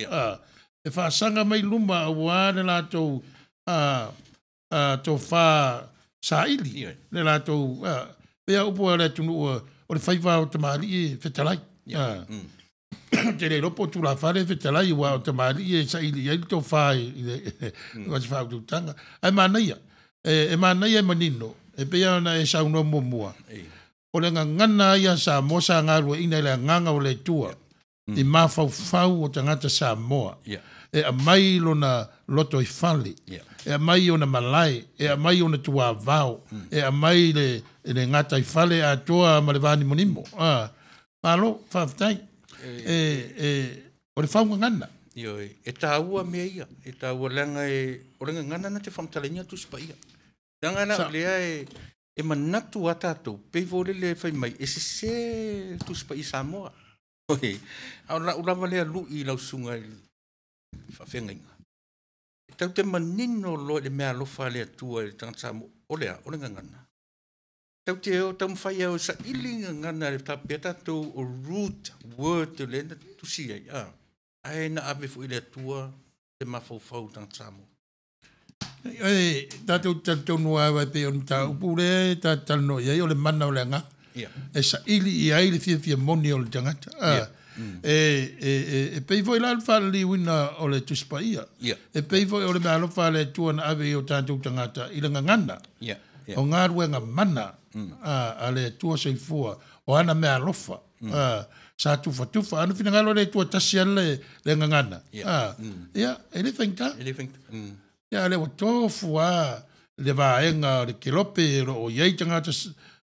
E faasaga mai luma aua le latou tofa saili. Le latou, pei upu a le atunuu o le faiva o tamalii e fetalai. Te le iloa po o tulafale e fetalai ua o tamalii e saili i ai le tofa i le o se faautautaga. Ae manaia, e manaia e manino, e pei ona e saunoa muamua. O le gagana ia Samoa sa galueaiina i le agaga o le Atua i mafaufau o tagata Samoa. E aumai lona loto i fale, e aumai ona malae, e aumai ona tuavao, e aumai le gataifale atoa ma le vanimonimo. Malo, faafetai. O le faugagana. Ioe, e taua mea ia, e taua leaga o le gagana na te faamatalaina Tusi Paia. Leaga la o lea e manatu a tatou, pei foi lele fai mai, e sese Tusi Paia Samoa. Oi, a o lau lava lea lui i lau susuga i le faafeagaiga. E tau te manino loa i le mea alofa a le Atua i le tagata Samoa, o le a, o le gagana. Tau te o taumafai au saili gagana le tapea tatou o root word o lea na tusi ai. Ae na ave foi i le Atua le le mafaufau o tagata Samoa. E tatou te talitonu lava e pei o le mataupu lea e ta talanoa i ai o le mana o le agaga. E saili i ai le fiafia moni o le tagata. E pei foi la le faaliliuina o le Tusi Paia. E pei foi o le meaalofa a le Atua na ave i o tatou tagata i le gagana. O galuega mana a le Atua soifua, o ana meaalofa sa tufatufa. A na finagalo le Atua tasi lava le gagana, ia, e le faigata. E le faigata. Ia, a lea ua tofu lava le vaega o le kelope o lo o i ai tagata,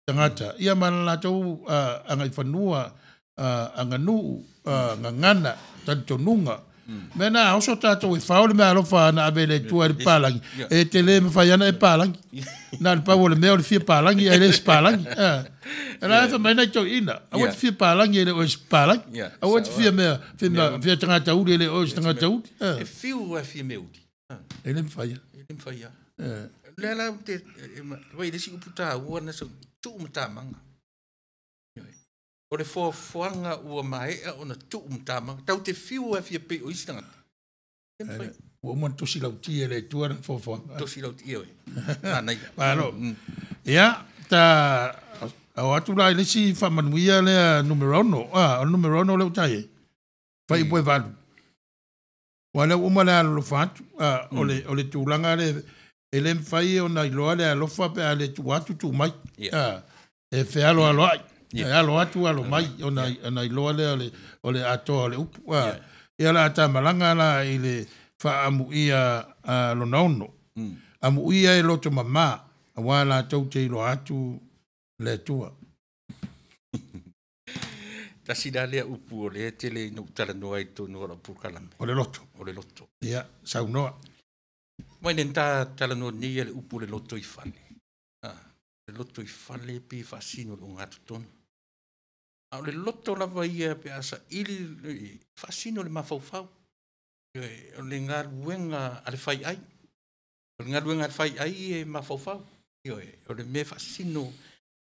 tagata ia ma le latou agaifanua, aganuu, gagana, talitonuga. Mea na a oso tatou e fao le meaalofa na ave e le Atua i le papalagi, e te le mafai lava ona e palagi. Na o le pau o le mea o le fia palagi ae le se palagi. E la e fai mai nai toeaiina, aua e te fia palagi e le o e se palagi. Aua e te fia mea, fia tagata uli e le o e se tagata uli. E fiu lava e fia mea uli. E le mafai lava. E le mafai lava. O lea la ou te, vaai i le isi upu taua na sau, tuu matamaga. O le foafoaga ua maea ona tuu matamaga. Tatou te fiu lava e fia pei o isi tagata. E mafai. Ua uma ona tosi lauti e le Atua lana foafoaga. Tosi lauti, ioe. Manaia. Malo. Ia, ta o atu la i le isi faamanuia lea numera 6. Ah, o le numera 6 lea ua ta i ai. Fuaiupu e 8. Aua o lea ua uma le alolofa atu, o le tulaga lea e le mafai ona iloa le alofa pe a le tuu atu tuu mai. E fealoaloai, e alo atu alo mai ona iloa lea o le atoa o le upu. Ia o le a ta malaga la i le faaamuia lona 6. Amuia e loto mama, aua latou te iloa atu le Atua. Tasi la lea upu o lea e tele ina ou talanoa ai i totonu o lau polokalame. O le loto. O le loto. Ia, saunoa. Mai le ta talanoa nei ia le upu le loto i fale. Le loto i fale pe faasino le ogatotonu. A o le loto lava ia pe a saili faasino le mafaufau. O le galuega a le faiai. O le galuega a le faiai e mafaufau. O le mea faasino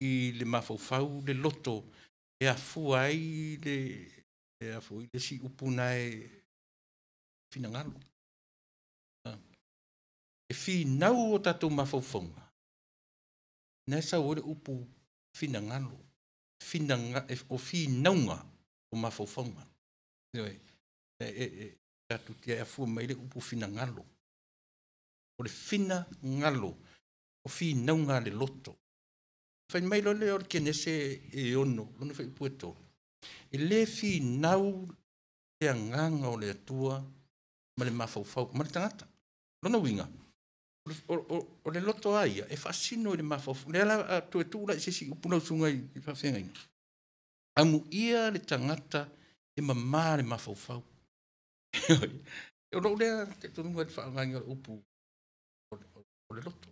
i le mafaufau le loto e afua ai le e afua i le isi upu na e finagalo. E finau o tatou mafaufauga, na e sau ai le upu finagalo, o finauga o mafaufauga. E tatou te afua mai le upu finagalo. O le finagalo, o finauga a le loto. Fai mai loa lea o le Kenese e 6, lona fuaiupu e 3. E le finau le agaga o le Atua ma le mafaufau, ma le tagata. Lona uiga, o le loto a ia, e faasino i le mafaufau. Lea la toe tuu la i se isi upu lau susuga i faafeagaiga. Amuia le tagata e mamā le mafaufau. O lou lea talitonuga i le faaaogaina o le upu o le loto.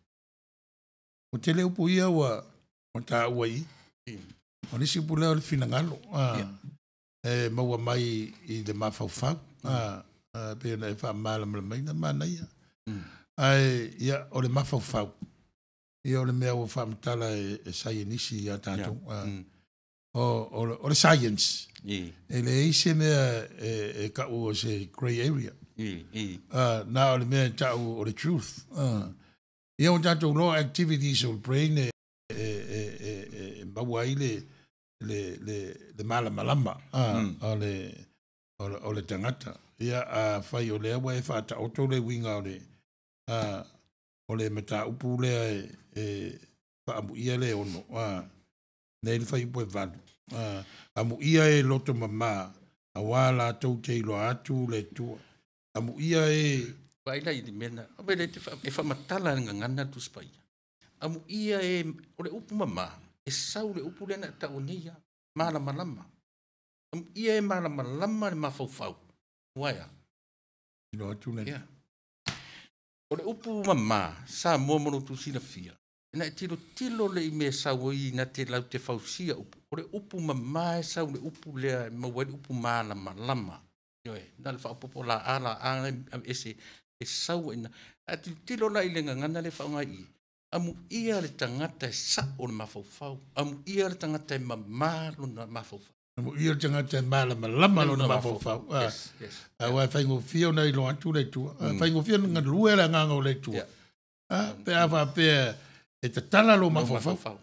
Ua tele upu ia ua taua i i. O le isi upu lea o le finagalo, e maua mai i le mafaufau, pei ona e faamalamalamaina, manaia. Ae ia, o le mafaufau, ia o le mea ua faamatala e saienisi ia tatou. O le science, e leai se mea e tau o se grey area. Na o le mea e tau o le truth. Ia ua tatou iloa activities o le brain e maua ai le malamalama o le tagata. Ia afai o lea ua e faataoto le uiga o le mataupu lea e faamuia le 6, nei le fuaiupu e 8, amuia e loto mama, aua latou te iloa atu le Atua. Amuia e... Vaai la i le mea na, e faamatala le gagana le Tusi Paia. Amuia e, o le upu mama, e sau le upu lea na e taua nei lava, malamalama. Amuia e malamalama le mafaufau, ua e a? Iloa atu le... Ia. O le upu mama, Samoa ma lo outou silafia, ina e tilotilo le i mea e sau ai na te lau te fausia upu. O le upu mama e sau le upu lea e maua ai le upu malamalama. Ioe, na le faaopoopo la a la a ese e sau ai na. A tilotilo la i le gagana lea e faaaoga i i, amuia le tagata e sao le mafaufau, amuia le tagata e mama lona mafaufau. Na muia le tagata e malamalama lona mafaufau. Yes, yes. Aua e faigofie ona iloa atu le Atua. E faigofie ona galue le agaga o le Atua. Pe a faapea e tatala lou mafaufau.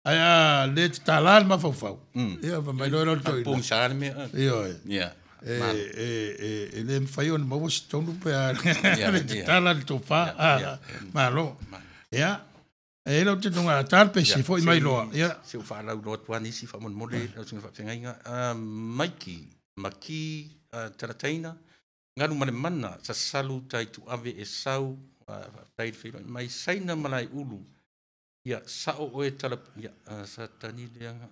Ae a le tatala le mafaufau, ia fai mai loa le toeaina. Pogisa le mea. Ioe. E le mafai ona maua se tonu pe a le tatala le tofa. Malo. Ia. E i ai lou talitonuga a ta le pesi, foi mai loa. Ia. Se i ou faalauiloa atu lava nisi faamolemole lau susuga i le faafeagaiga. Maiki, Maki Talataina, Galumalemana, Sasalu Taituave Esau, faafetai le feiloai mai, Saina Malaeulu, ia sao oe tala, ia Satani leaga.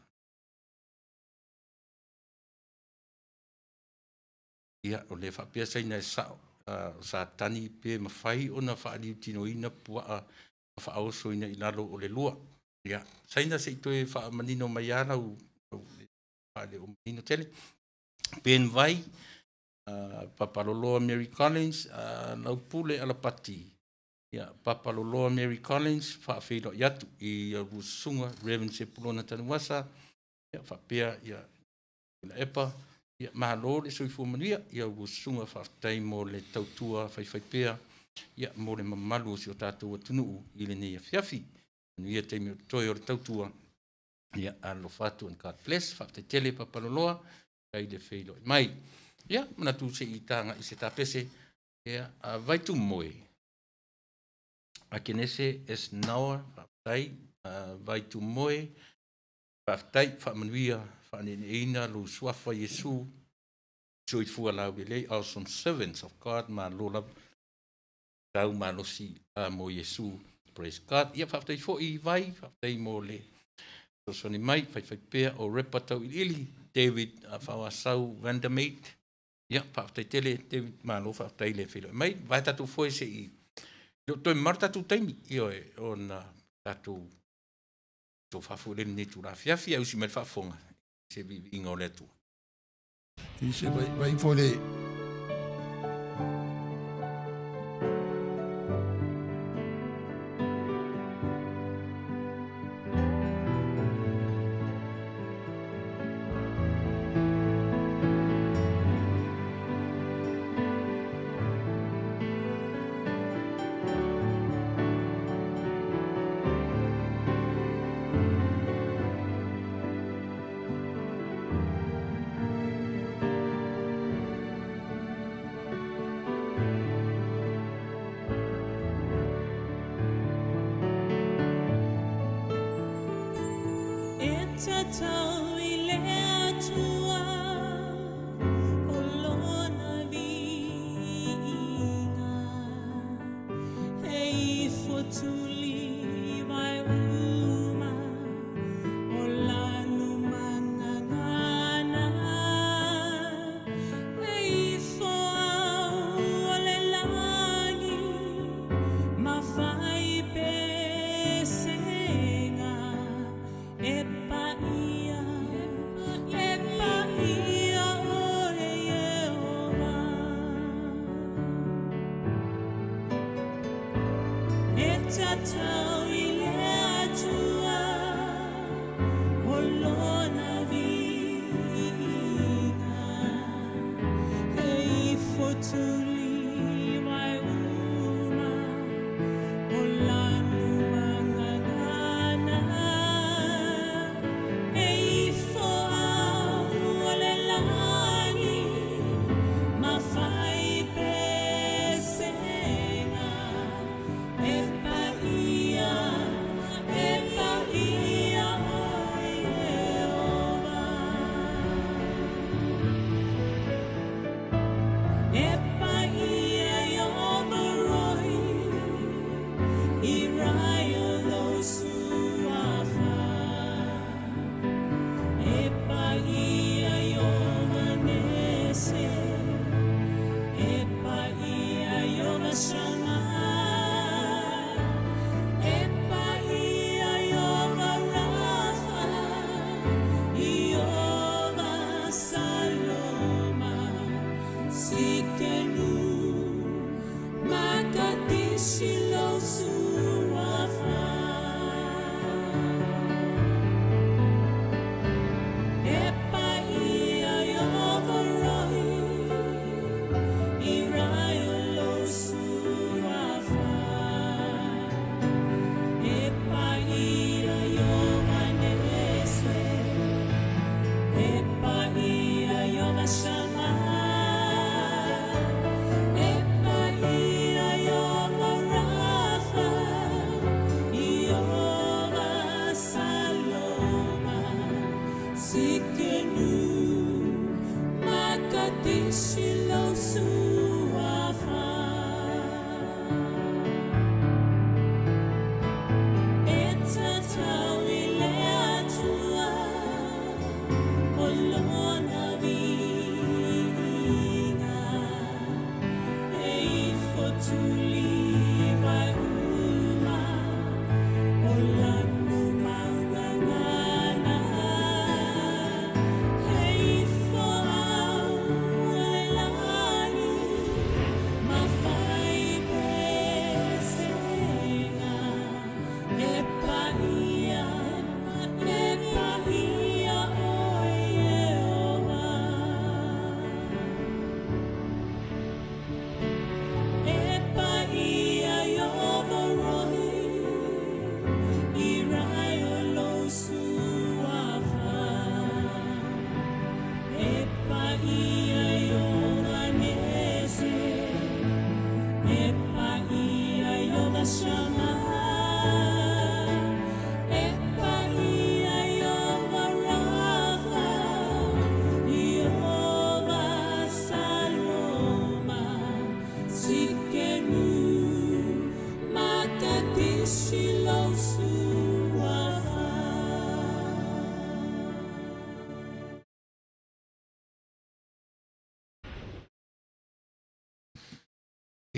Ia, o lea faapea Saina e sao, o Satani pe mafai ona faaliutinoina puaa ma faaosoina i lalo o le lua. Ia, Saina se i toe faamanino mai lava lau faaleo manino tele. Ben Vai, Papaloloa Mary Collins, Laupule Alapati, ia, Papaloloa Mary Collins, faafeiloai atu i au susuga Reverend Sepulona Tanuasa, ia, faapea ia Epa, ia, malo le soifua manuia i au susuga, faafetai mo le tautua faifaipea, ia, mo le mamalu o si o tatou atunuu i lenei afiafi. Manuia taimi o totoe o le tautua, ia, alofa atu and God bless, faafetai tele Papaloloa, kai le feiloai mai. Ia, manatu se i taga i se tapese, ia, Vaitumoe, Akenese es Naoa, faafetai, Vaitumoe, faafetai, faamanuia, faaneeneeina lou suafa Iesu, soifua laulelei, awesome servants of God, malo lava, tau malosi mo Iesu, praise God. Ia, faafetai foi i Vai, faafetai mo le fesoasoani mai, faifaipea o Repa Tauiliili, David Fauasau Vandermate, ia, faafetai tele, David, malo, faafetai le feiloai mai. Vae tatou foe se i, le o toe mamao le tatou taimi, ioe, ona tatou tofafa foi lenei itula afiafi, ae usi mai le faafofoga i se viiviiga o le Atua. I se vai, vai foi le E tatau i le Atua o lona viiga, e ifo tuli vai uma o lanu mangagana, e ifo au o le lagi ma fai pesega, e paia oe Ieova. E tatau i le Atua o lona viiga, e ifo tuli vai uma o lanu mangagana, e ifo au o le lagi ma fai pesega, e paia oe Ieova. E paia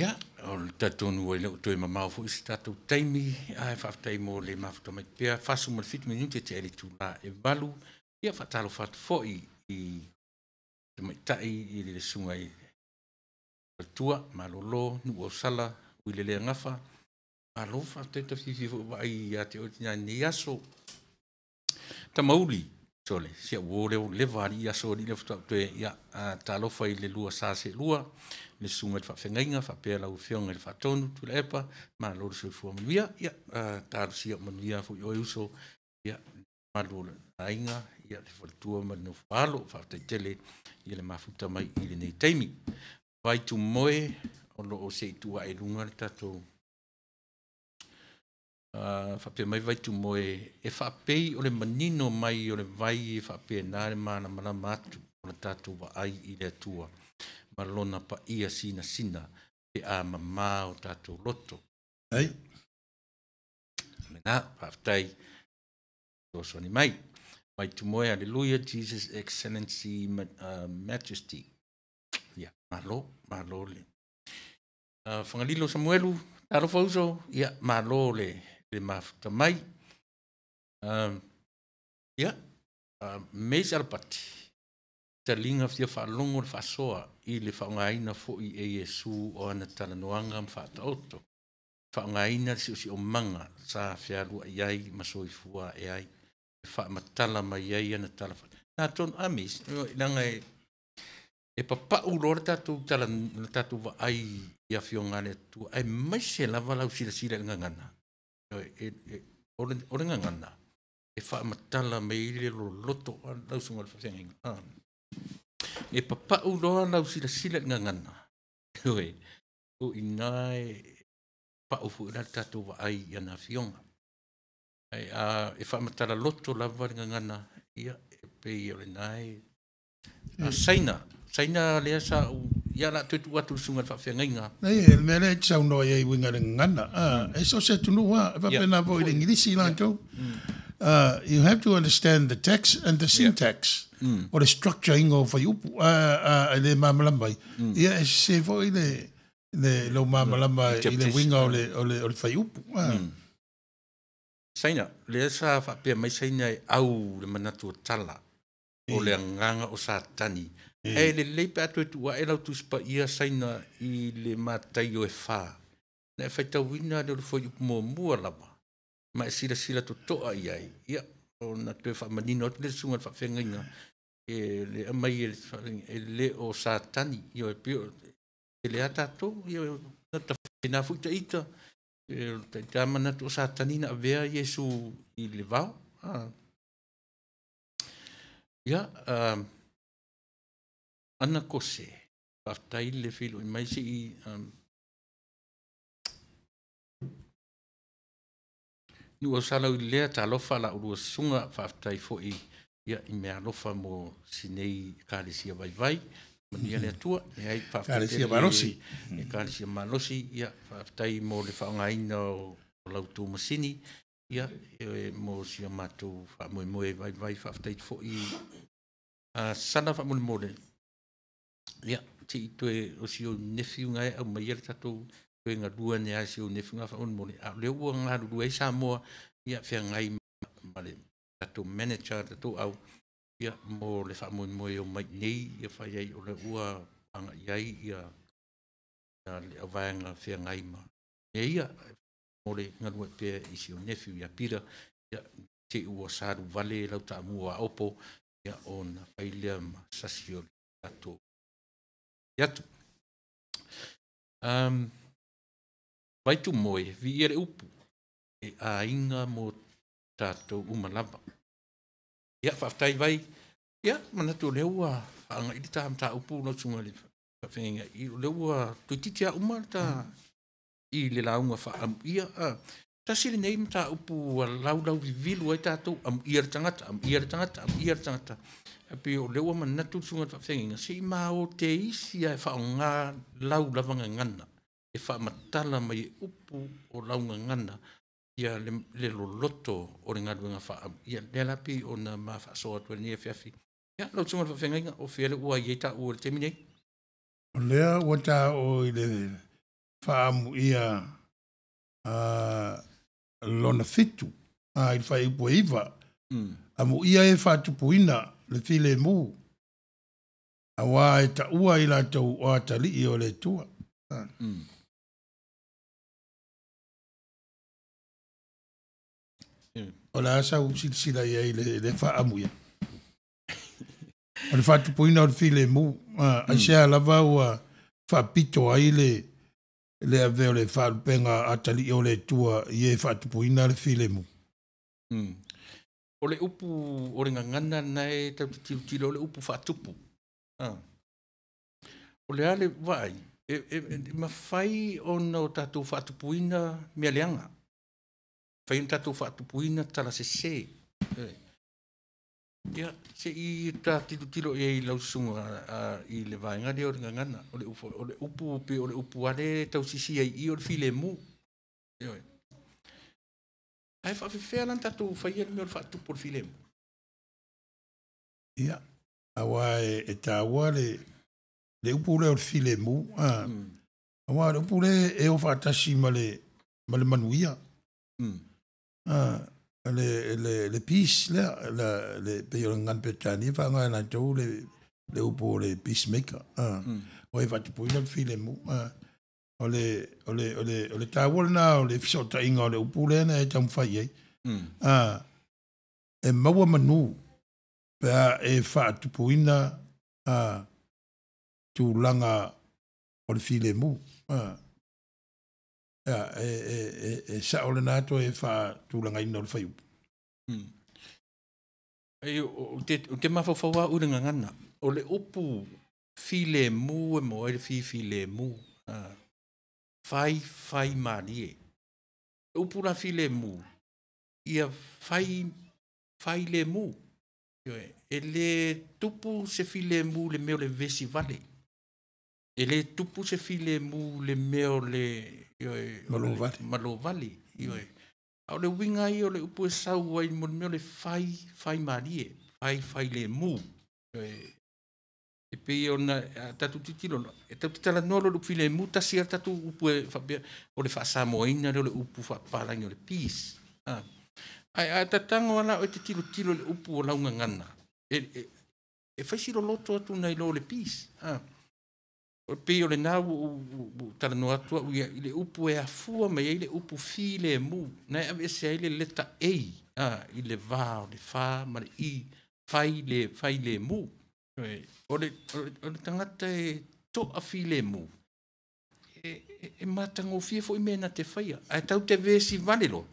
Ia, o le talitonu ua le o toe mamao foi se tatou taimi, ae faafetai mo le mafuta mai pea, 47 minute tea i le itula e 8. Ia, faatalofa atu foi i tamaitai i le susuga i Faletua, Malolo, Nuuausala, Uilelea Gafa. Malo faafetai tafiafia foi vaai ia te oe tina i lenei aso. Tamauli, sole, si au uo lea ua leva alii aso alii lea faatoa ou toe, ia, talofa i le lua sa seelua, le susuga i le faafeagaiga faapea lau Afioga i le Faatonu Tuilaepa, malo le soifua manuia. Ia, talosia ia manuia foi oe uso, ia, mamalu o le aiga, ia, le faletua ma le nofo a alo. Faafetai tele i le mafuta mai i lenei taimi. Vai tumoe o lo o se i tuu ae i luga le tatou faapea mai vai tumoe e faapei o le manino mai o le vai e faapena le malamalama atu o le tatou vaai i le Atua ma lona paia sinasina pe a mamā o tatou loto. Ai. Mena, faafetai fesoasoani mai. Vai tumoe, hallelujah, Jesus Excellency Majesty. Ia, malo, malo le. Fagalilo Samuelu, talofa uso, ia, malo le mafuta mai. Ia, Meis Alapati, taliga fia faalogo le faasoa i le faaaogaina foi e Iesu o ana talanoaga ma faataoto. Faaaogaina le siosiomaga sa fealuai ai ma soifua ae ai, e faamatala mai ai ana tala. Na tonu, a Meis, leaga e papau loa le tatou tala, le tatou vaai i afioga a le Atua, aemaise lava lau silasila i le gagana. O le gagana, e faamatala mai le loloto lau susuga i le faafeagaiga. E papau loa lau silasila i le gagana. O ina e pau foi la le tatou vaai i ana afioga. E faamatala loto lava le gagana, ia, e pei o lena e Saina, Saina lea sa ia la toe tuu atu le susuga i le faafeagaiga. Nei, le mea lea e te saunoa i ai uiga i le gagana. E so o se atunuu lava, e faapena foi i le Igilisi latou. You have to understand the text and the syntax. O le structure inga o fuaiupu. E le malamalama ai. Ia, e sese foi le lou malamalama i le uiga o le fuaiupu. Saina, lea sa faapea mai Saina e au le manatu o tala o le agaga o Satani. E lelei pe a toe tuu ae lau Tusi Paia Saina i le Mataio e 4. Na e faitauina le o le fuaiupu muamua lava, ma e silasila totoa i ai. Ia, ona toe faamanino atu le susuga i le faafeagaiga, e le aumai e le o Satani. Ia, e pei o e le a tatou, ia, na tafena foi taita, e taita manatu o Satani na avea Iesu i le vao. Ia, ana kose, faafetai le feiloai mai se i Nuuausala i lea talofa la ulua susuga, faafetai foi ia i mea alofa mo sinei ekalesia vaivai. Manuia le Atua. Leai, faafetai Ekalesia tele malosi. Ekalesia malosi, ia, faafetai mo le faaaogaina o la outou masini, ia, mo si a matou faamoemoe vaivai. Faafetai foi Sala faamolemole, ia, se i toe o si ou nephew na e aumaia le tatou toe galue ane lava i si ou nephew na faamolemole, a o lea ua galulue ai Samoa, ia, feagai ma le tatou manager tatou au, ia, mo le faamoemoe e omai i inei, ia fai ai o lea ua agai ai ia le auvaega feagai ma mea ia, mo le galue pea i si ou nephew ia Peter, ia, te i ua salu vale lau taamua a Opo, ia, ona fai lea ma sasi o le tatou atu. Vaitumoe, viia le upu, e aiga mo tatou uma lava. Ia, faafetai Vai. Ia, manatu o lea ua faagai le ta mataupu lau susuga i le faafeagaiga, o lea ua toeitiiti lava uma le ta i le lauga faaamuia. Tasi lenei mataupu ua laulauvivilu ai tatou, amuia le tagata, amuia le tagata, amuia le tagata. Ae pei o lea ua manatu le susuga i le faafeagaiga, se i ma o te isi ae faaaoga lau lava gagana e faamatala mai e upu o lau gagana ia le loloto o le galuega faaamuia. Lea la pei ona ma faasoa atu ai i lenei afiafi. Ia, lau susuga i le faafeagaiga, o fea lea ua i ai taua i le taimi nei? O lea ua taoo i le faaamuia lona 7, i le fuaiupu e 9. Amuia e faatupuina le filemu, auā e taua i latou o atalii o le Atua. O le a sau silasila i ai le faaamuia. O le faatupuina o le filemu, aisea lava ua faapito ai le ave o le faalupega atalii o le Atua i e faatupuina le filemu. O le upu o le gagana lena e tau te tilotilo, o le upu faatupu. O le a le vaai, e mafai ona o tatou faatupuina mea leaga. Mafai ona tatou faatupuina talasese. Ia, se i ta tilotilo i ai lau susuga i le vaega lea o le gagana. O le upu, pe o le upu ale tausisi ai i o le filemu. Ae faafefea la tatou faia le mea o le faatupu o le filemu? Ia, auā e taua le upu lea o le filemu. Auā o le upu lea e o faatasi ma le manuia. Le peace lea, le pei o le gagana Peretania faaaoga e latou le upu o le peacemaker. O e faatupuina le filemu. O le taua lena o le fesootaiga o le upu lea na e taumafai i ai. E maua manu pe a e faatupuina tulaga o le filemu. E sao lena toe faatulagaina o le fuaiupu. O te mafaufau au i le gagana. O le upu filemu e maua ai le fifilemu. Fai, fai malie. Le upu la filemu, ia fai, fai lemu. E le tupu se filemu le mea o le vesi vale. E le tupu se filemu le mea o le malo vale. A o le uiga ia o le upu e sau ai mo le mea o le fai, fai malie, fai, fai lemu. E pei ona tatou tilotilo, e tatou te talanoa loa i le upu filemu, tasi lava le tatou upu e faapea, o le faasamoaina lea o le upu faapapalagi o le peace. Ae a tatago lava la oe te tilotilo i le upu o lau gagana, e fai si loloto atu nai lo le peace. O pei o lena ua talanoa atu au ia i le upu e afua mai ai le upu filemu, na e aveese ai le leta A, i le va o le fa ma le I, fai le, fai lemu. O le tagata e toa filemu, e matagofie foi mea na te faia. Ae tau te vesi vale loa.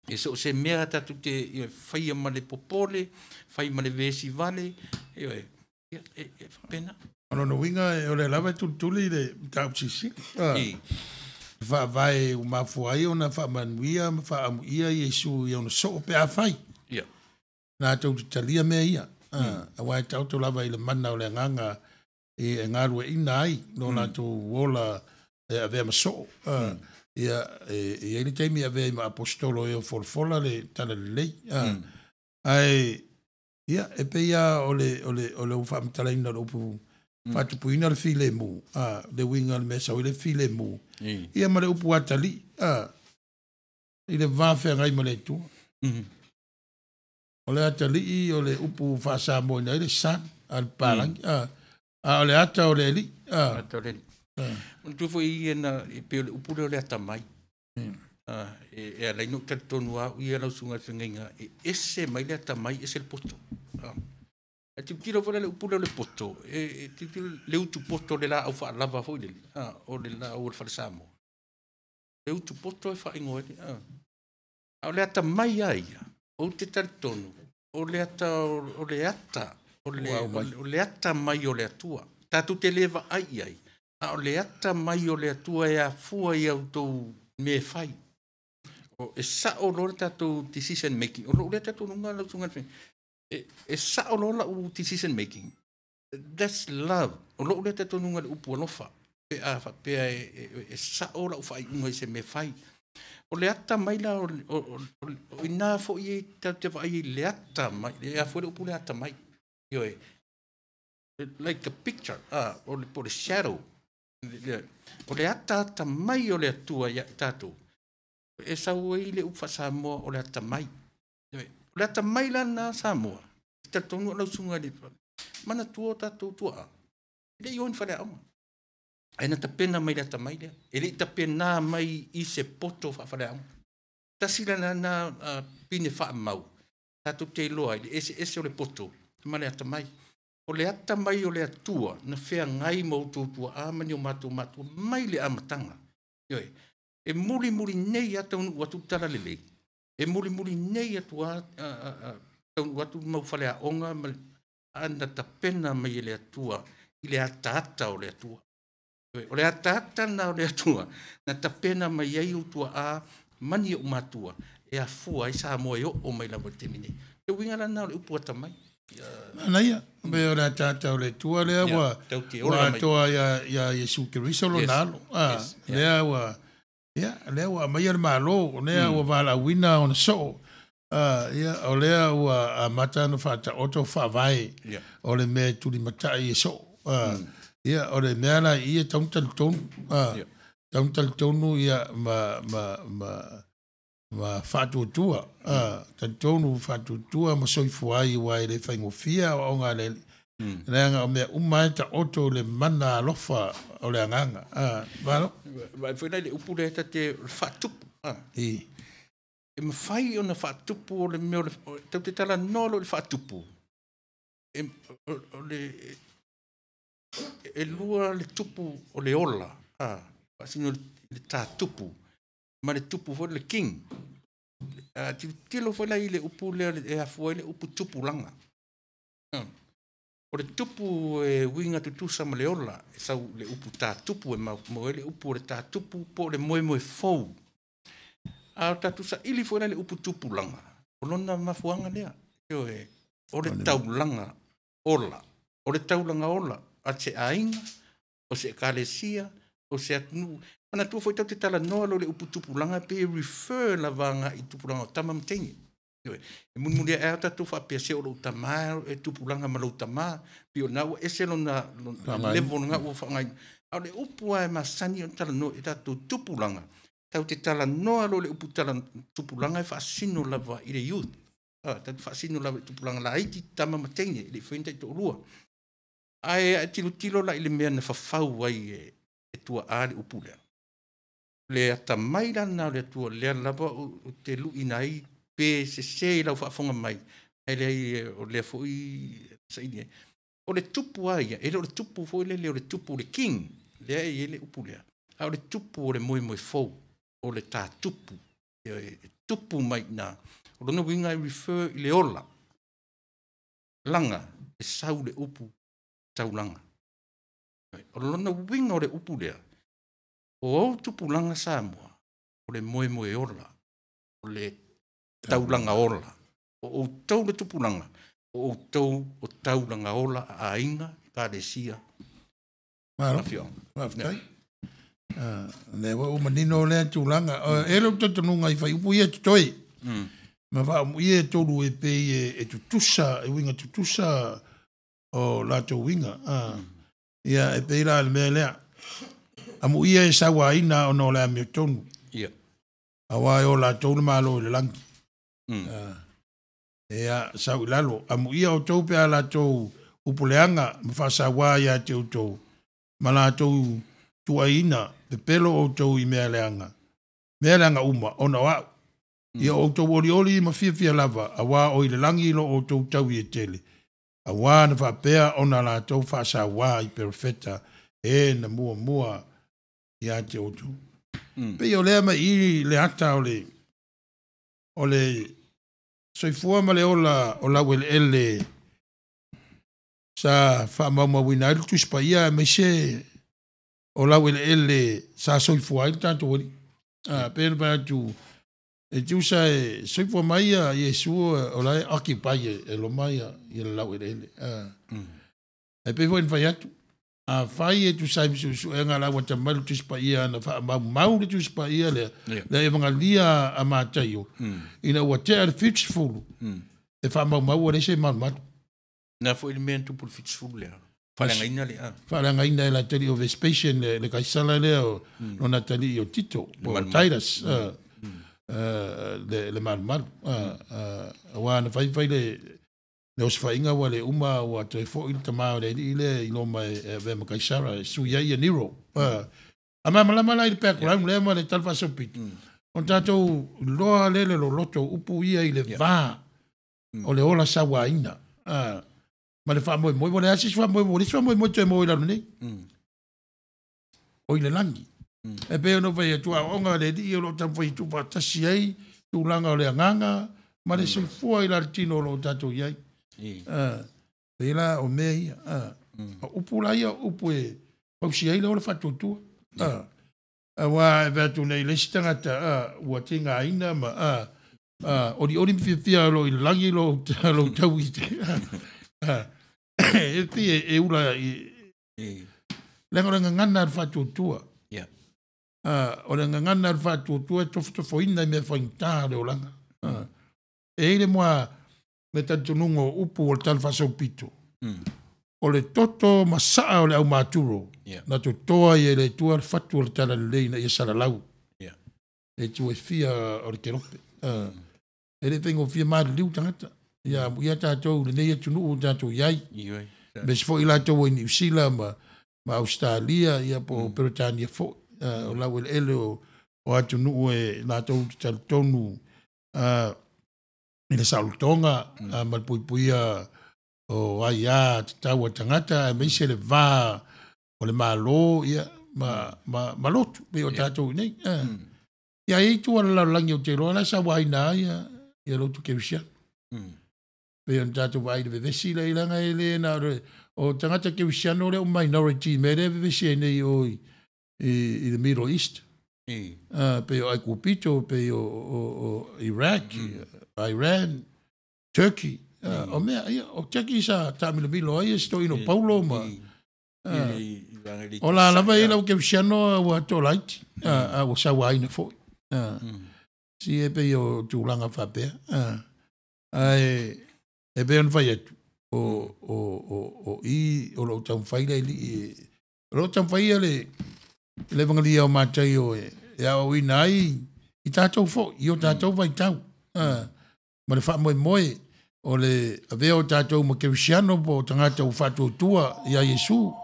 E so o se mea tatou te faia ma le popole, fai ma le vesi vale, e faapena. O lona uiga o le lava e tulituli le mataupu silisili. Faavae ua mafua ai ona faamanuia ma faaamuia Iesu i ona soo pe afai. Latou te talia mea ia. Auā e taoto lava i le mana o le agaga i e galueaiina ai lo latou ola e avea ma soo. Ia e i ai le taimi e avea ai ma aposetolo e folafola le talalelei. Ae ia e pei lava o le o le o le faamatalaina o le upu faatupuina le filemu, le uiga o le mea e sau ai le filemu, ia ma le upu atalii, i le va feagai ma le Atua. O le atalii o le upu faasamoaina ai le son a le papalagi, a o le ata o le alii. Ata o le alii. Manatua foi ia na e pei o le upu lea o le atamai. E ala ai ona ou talitonu lava au ia lau susuga i le feagaiga, e ese mai le atamai ese le poto. Ae tilotilo foi la i le upu lea o le poto, e tilotilo le utu poto o le laau faalava foi lele, o le laau o le fale Samoa. Le utu poto e faaigoa ai, a o le atamai lava ia, ou te talitonu, o le ata o le ata o le, o le ata mai o le Atua. Tatou te le vaai i ai, a o le ata mai o le Atua e afua i a outou mea e fai. O, e sao loa le tatou decision making. O lou lea talitonuga lau susuga i le feagaiga, e sao loa lau decision making. That's love. O lou lea talitonuga i le upu alofa. Pe a faapea e sao lau faaiuga i se mea fai. O le ata mai la o ina foi e tatou te vaai i le ata mai, e afua le upu le ata mai. Ioe, like a picture, o le, po o le shadow. O le ataata mai o le Atua ia i tatou, e sau ai le upu faa-Samoa o le atamai. Ioe, o le atamai la lena Samoa, e talitonu lau susuga i le manatua o tatou tuaa, e le i o i ni faleaoga. Ae na tapena mai le atamai lea. E le i tapena mai i se poto faafaleaoga. Tasi la lena pine faamau, tatou te iloa ai le eseese o le poto ma le atamai. O le atamai o le Atua na feagai ma outou tuaa ma ni o matou matua mai le amataga. Ioe, e mulimuli nei lava taunuu atu le talalelei, e mulimuli nei atu lava taunuu atu mau faleaoga ma a na tapena mai e le Atua i le ataata o le Atua. O le ataata lena o le Atua na tapena mai ai ou tuaa ma ni ou matua e afua ai Samoa e oo mai lava i le taimi nei. Le uiga la lena o le upu atamai. Manaia, pei o le ataata o le Atua lea ua Tau te ua ola mai. atoa ia Iesu Keriso lona alo. Lea ua ia lea ua aumaia le Malo, lea ua valaauina ona soo. Ia o lea ua amata ona faataoto faavae o le mea e tulimatai e soo. Ia o le mea la ia tau talitonu. Tau talitonu ia ma faatuatua. Talitonu faatuatua ma soifua ai aua e le faigofie aoaoga a le Alii. Leaga o mea uma e taoto le mana alofa o le agaga. Malo. Vaai foi la i le upu lea ta te faatupu. I. E mafai ona faatupu o le mea o le tau te talanoa loa i le faatupu. E, o le e lua le tupu o le ola, faasino le tatupu, ma le tupu foi le king. Tilotilo foi la i le upu lea e afua ai le upu tupulaga. O le tupu e uiga tutusa ma le ola, e sau le upu tatupu e maua ai le upu o le tatupu po o le moemoe fou. A o tatou saili foi la i le upu tupulaga, o lona mafuaaga lea. Ioe, o le taulaga ola, o le taulaga ola a se aiga, o se ekalesia, o se atunuu. Manatua foi tatou te talanoa loa i le upu tupulaga pe refer lava agai i tupulaga o tama ma teine. Ioe, e mulimuli ae lava tatou faapea se o lou tama e tupulaga ma lou tama, pei o lena ua ese lona level lena ua faaaogaina. A o le upu lava e masani ona talanoa i tatou tupulaga, tatou te talanoa loa i le upu tupulaga e faasino lava i le youth. Tatou faasino lava i tupulaga laiti, tama ma teine, e le i faia ni taitoalua. Ae a tilotilo la i le mea na fafau ai e tuaa le upu lea. Le atamai la lena o le Atua lea lava ou te luiina ai pe sese i lau faafofoga mai, ae leai o lea foi saili ai. O le tupu lava ia, e le o le tupu foi lele o le tupu le king, lea e i ai le upu lea, a o le tupu o le moemoe fou, o le tatupu, e tupu mai i ina. O lona uiga e refer i le ola, laga, e sau le upu taulaga. O lona uiga o le upu lea, o ou tupulaga Samoa, o le moemoe ola, o le taulaga ola. O outou le tupulaga, o outou o taulaga ola a aiga, ekalesia. Malo. Afioaga. Faafetai. Lea ua ou manino lea tulaga. E lou talitonuga i fuaiupu ia e totoe. Ma faaumuia e tolu e pei e tutusa, e uiga tutusa o latou uiga. Ia e pei la le mea lea. Amuia e sauaina ona o le amiotonu. Ia. Auā e o latou le Malo i le lagi. Ia, sau i lalo. Amuia outou pe a latou upuleaga ma faasauā ia te outou, ma latou tuuaiina, pepelo outou i mea leaga, mea leaga uma, ona o au. Ia outou olioli ma fiafia lava, auā o i le lagi lo outou taui e tele, auā na faapea ona latou faasauā i perofeta e na muamua ia te outou. Pei o lea mai i le ata o le o le soifua ma le ola o laueleele sa faamaumauina ai le Tusi Paia aemaise o laueleele sa soifua ai le tatou Alii. Pei ona fai atu, e tusa e soifua mai ia Iesu o la e occupy e Roma ia le laueleele. Ae pei foi ona fai atu, afai e tusa ai ma suesuega la ua atamai le Tusi Paia na faamaumau le Tusi Paia lea, le Evangelia a Mataio, ina ua tea le 70, e faamaumau ua leai se malumalu. Na foi le mea na tupu i le 70 lea. Faaleagaina le a. Faaleagaina e le atalii o Vespasian, le kaisala lea o lona atalii o Tito, po o Titus, le malumalu. Aua na fai fai le osofaiga ua le uma ua toe foi le tama o le alii lea i Roma e avea ma Kaisara e sui ai ia Nero. A malamalama la i le background lea ma le tala faasolopito, ona tatou iloa lea le loloto o upu ia i le va o le ola sauaina ma le faamoemoe. Ua leai se isi faamoemoe, ua leai se faamoemoe toe maua i lalo nei. O i le lagi. E pei ona ou fai atu, aoaoga a le Alii o lo o taumafai e tuufaatasi ai tulaga o le agaga ma le soifua i la le tino o lo o tatou i ai. Pei la o mea ia. O upu la ia, o upu e fausia ai le ola faatuatua. Aua e vaai atu nei i le isi tagata ua tigaina ma olioli ma fiafia o lo o i le lagi lou taui. E pei e ula i leaga o le gagana a le faatuatua. O le gagana a le faatuatua e tofotofoina i mea faigata o le olaga. E i ai le mua le talitonuga o upu o le tala faasolopito. O le toto ma saa o le aumaturo na totoa ai e le Atua le fatu o le talalelei ina ia salalau. E itu e fia o le kelope. E le faigofie maliliu tagata. Ia amuia tatou i lenei atunuu ua tatou i ai. Aemaise foi latou i Niu Sila ma Ausetalia ia po o Peretania foi. O laueleele o atunuu e latou te talitonu i le saolotoga ma le puipuia o aia tatau a tagata aemaise le va o le Malo ia, ma lotu pei o tatou i nei. Ia e i ai itu o le lalolagi ou te iloa la e sauaina ai ia lotu kerisiano. Pei ona tatou vaai i le vevesi lea i leaga e le na o tagata kerisiano lea ua minority i mea lea e vevesi ai nei o i le Middle East. Pei o Aikupito, pei o Iraq, Iran, Turkey. O mea ia, o Turkey sa taamilomilo ai e si toeaina o Paulo ma o la lava e i ai lau kerisiano ua toalaiti, a ua sauaina foi. Si e pei o tulaga faapea. Ae e pei ona fai atu, o i o lo o taumafai le alii, o lo o taumafai ia le Evangelia o Mataio e aoaoina ai i tatou foi, i o tatou vaitau. Ma le faamoemoe o le avea o tatou ma kerisiano po o tagata ua faatuatua ia Iesu,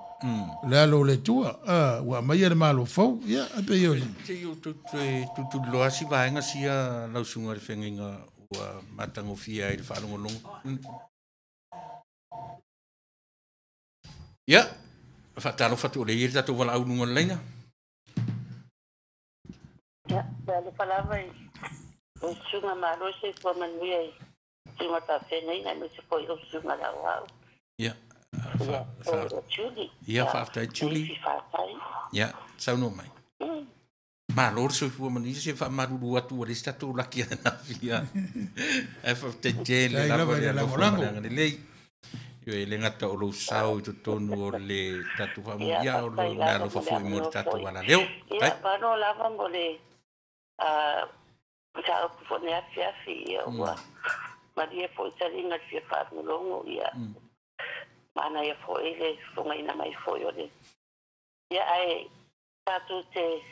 le alo o le Atua, ua aumaia le Malo fou, ia, e pei o Se i ou toe tulituliloa si vaega sia lau susuga i le feagaiga ua matagofie ai le faalogologo. Ia, faatalofa atu o lea e i ai le tatou valaau i luga o le laina. Ia, e alofa lava i lau susuga malo le soifua manuia i susuga faafeagaiga aemaise foi lau susuga Lauau. Ia, o Julie. Ia, faafetai Julie. Ia, saunoa mai. Malo le soifua manuia, se faamalulu atu ua leai se tatou laki ananafi. Ae faafetai tele lava i le alofa ma le agalelei. Ioe, e le gata o lou sao i totonu o le tatou faamuia o lou meaalofa foi mo le tatou alaleo. Ia, malo lava mo le mataupu foi nei afiafi, ia ua malie foi taliga le fia faalogologo, ia manaia foi le fofogaina mai foi o le ia ae tatou te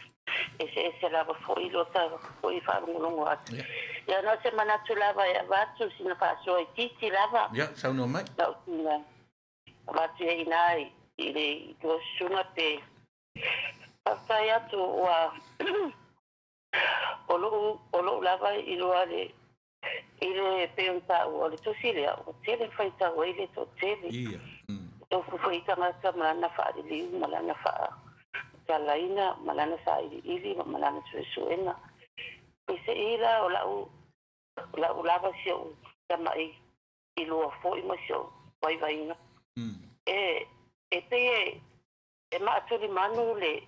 eseese lava foi lo ta foi faalogologo atu. Ia na o se manatu lava e avatu sina faasoa itiiti lava. Ia, saunoa mai. Na o sina avatu ai ina i le lua susuga pe faafetai atu ua o lou lava iloa le i le pei ona taua o le tusi lea ua tele faitau ai le toatele. Ia. Tofu foi tagata ma lana faaliliu ma lana faamatalaina ma lana sailiili ma lana suesuega. Peiseai la o lau lava si ou tama'i iloa foi ma si ou vaivaiga. E pei e maatulimanu le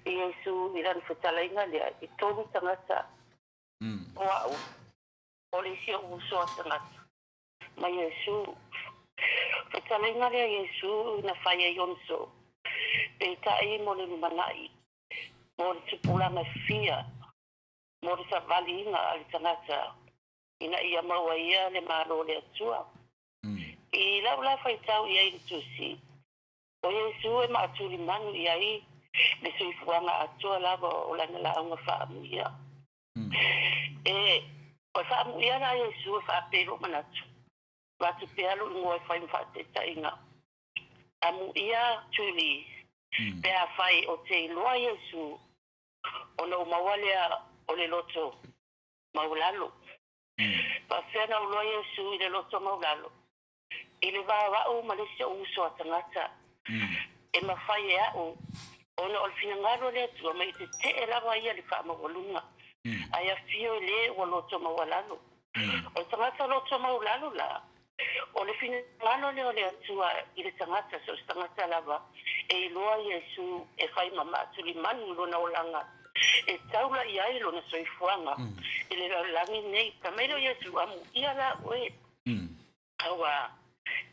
Iesu i lana fetalaiga lea i tolu tagata o au o le isi ou uso a tagata ma Iesu. Fetalaiga lea Iesu na fai ai ona soo peitai mo le lumanai mo le tupulaga fia mo le savaliga a le tagata ina ia maua ia le malo o le Atua. I lau la faitau i ai le tusi o Iesu e maatulimanu i ai le soifuaga atoa lava o lana lauga faamuia. E o faamuia la Iesu e faapea lou manatu avatu pea lou igoa e fai ma faataitaiga. Amuia tuli pe afai o te iloa Iesu ona ou maua lea o le loto maulalo. Faafefea na ou iloa Iesu i le loto maulalo i le va o au ma le isi ou uso a tagata. E mafai e au ona o le finagalo o le Atua mai tetee lava ia le faamaualuga. Ae afio i le ua loto maualalo. O le tagata loto maulalo la, o le finagalo lea o le Atua i le tagata, so o se tagata lava, e iloa Iesu e fai ma maatulimanu lona olaga, e taula i ai lona soifuaga i le lalolagi nei. Fai mai lea o Iesu, amuia la oe. Aua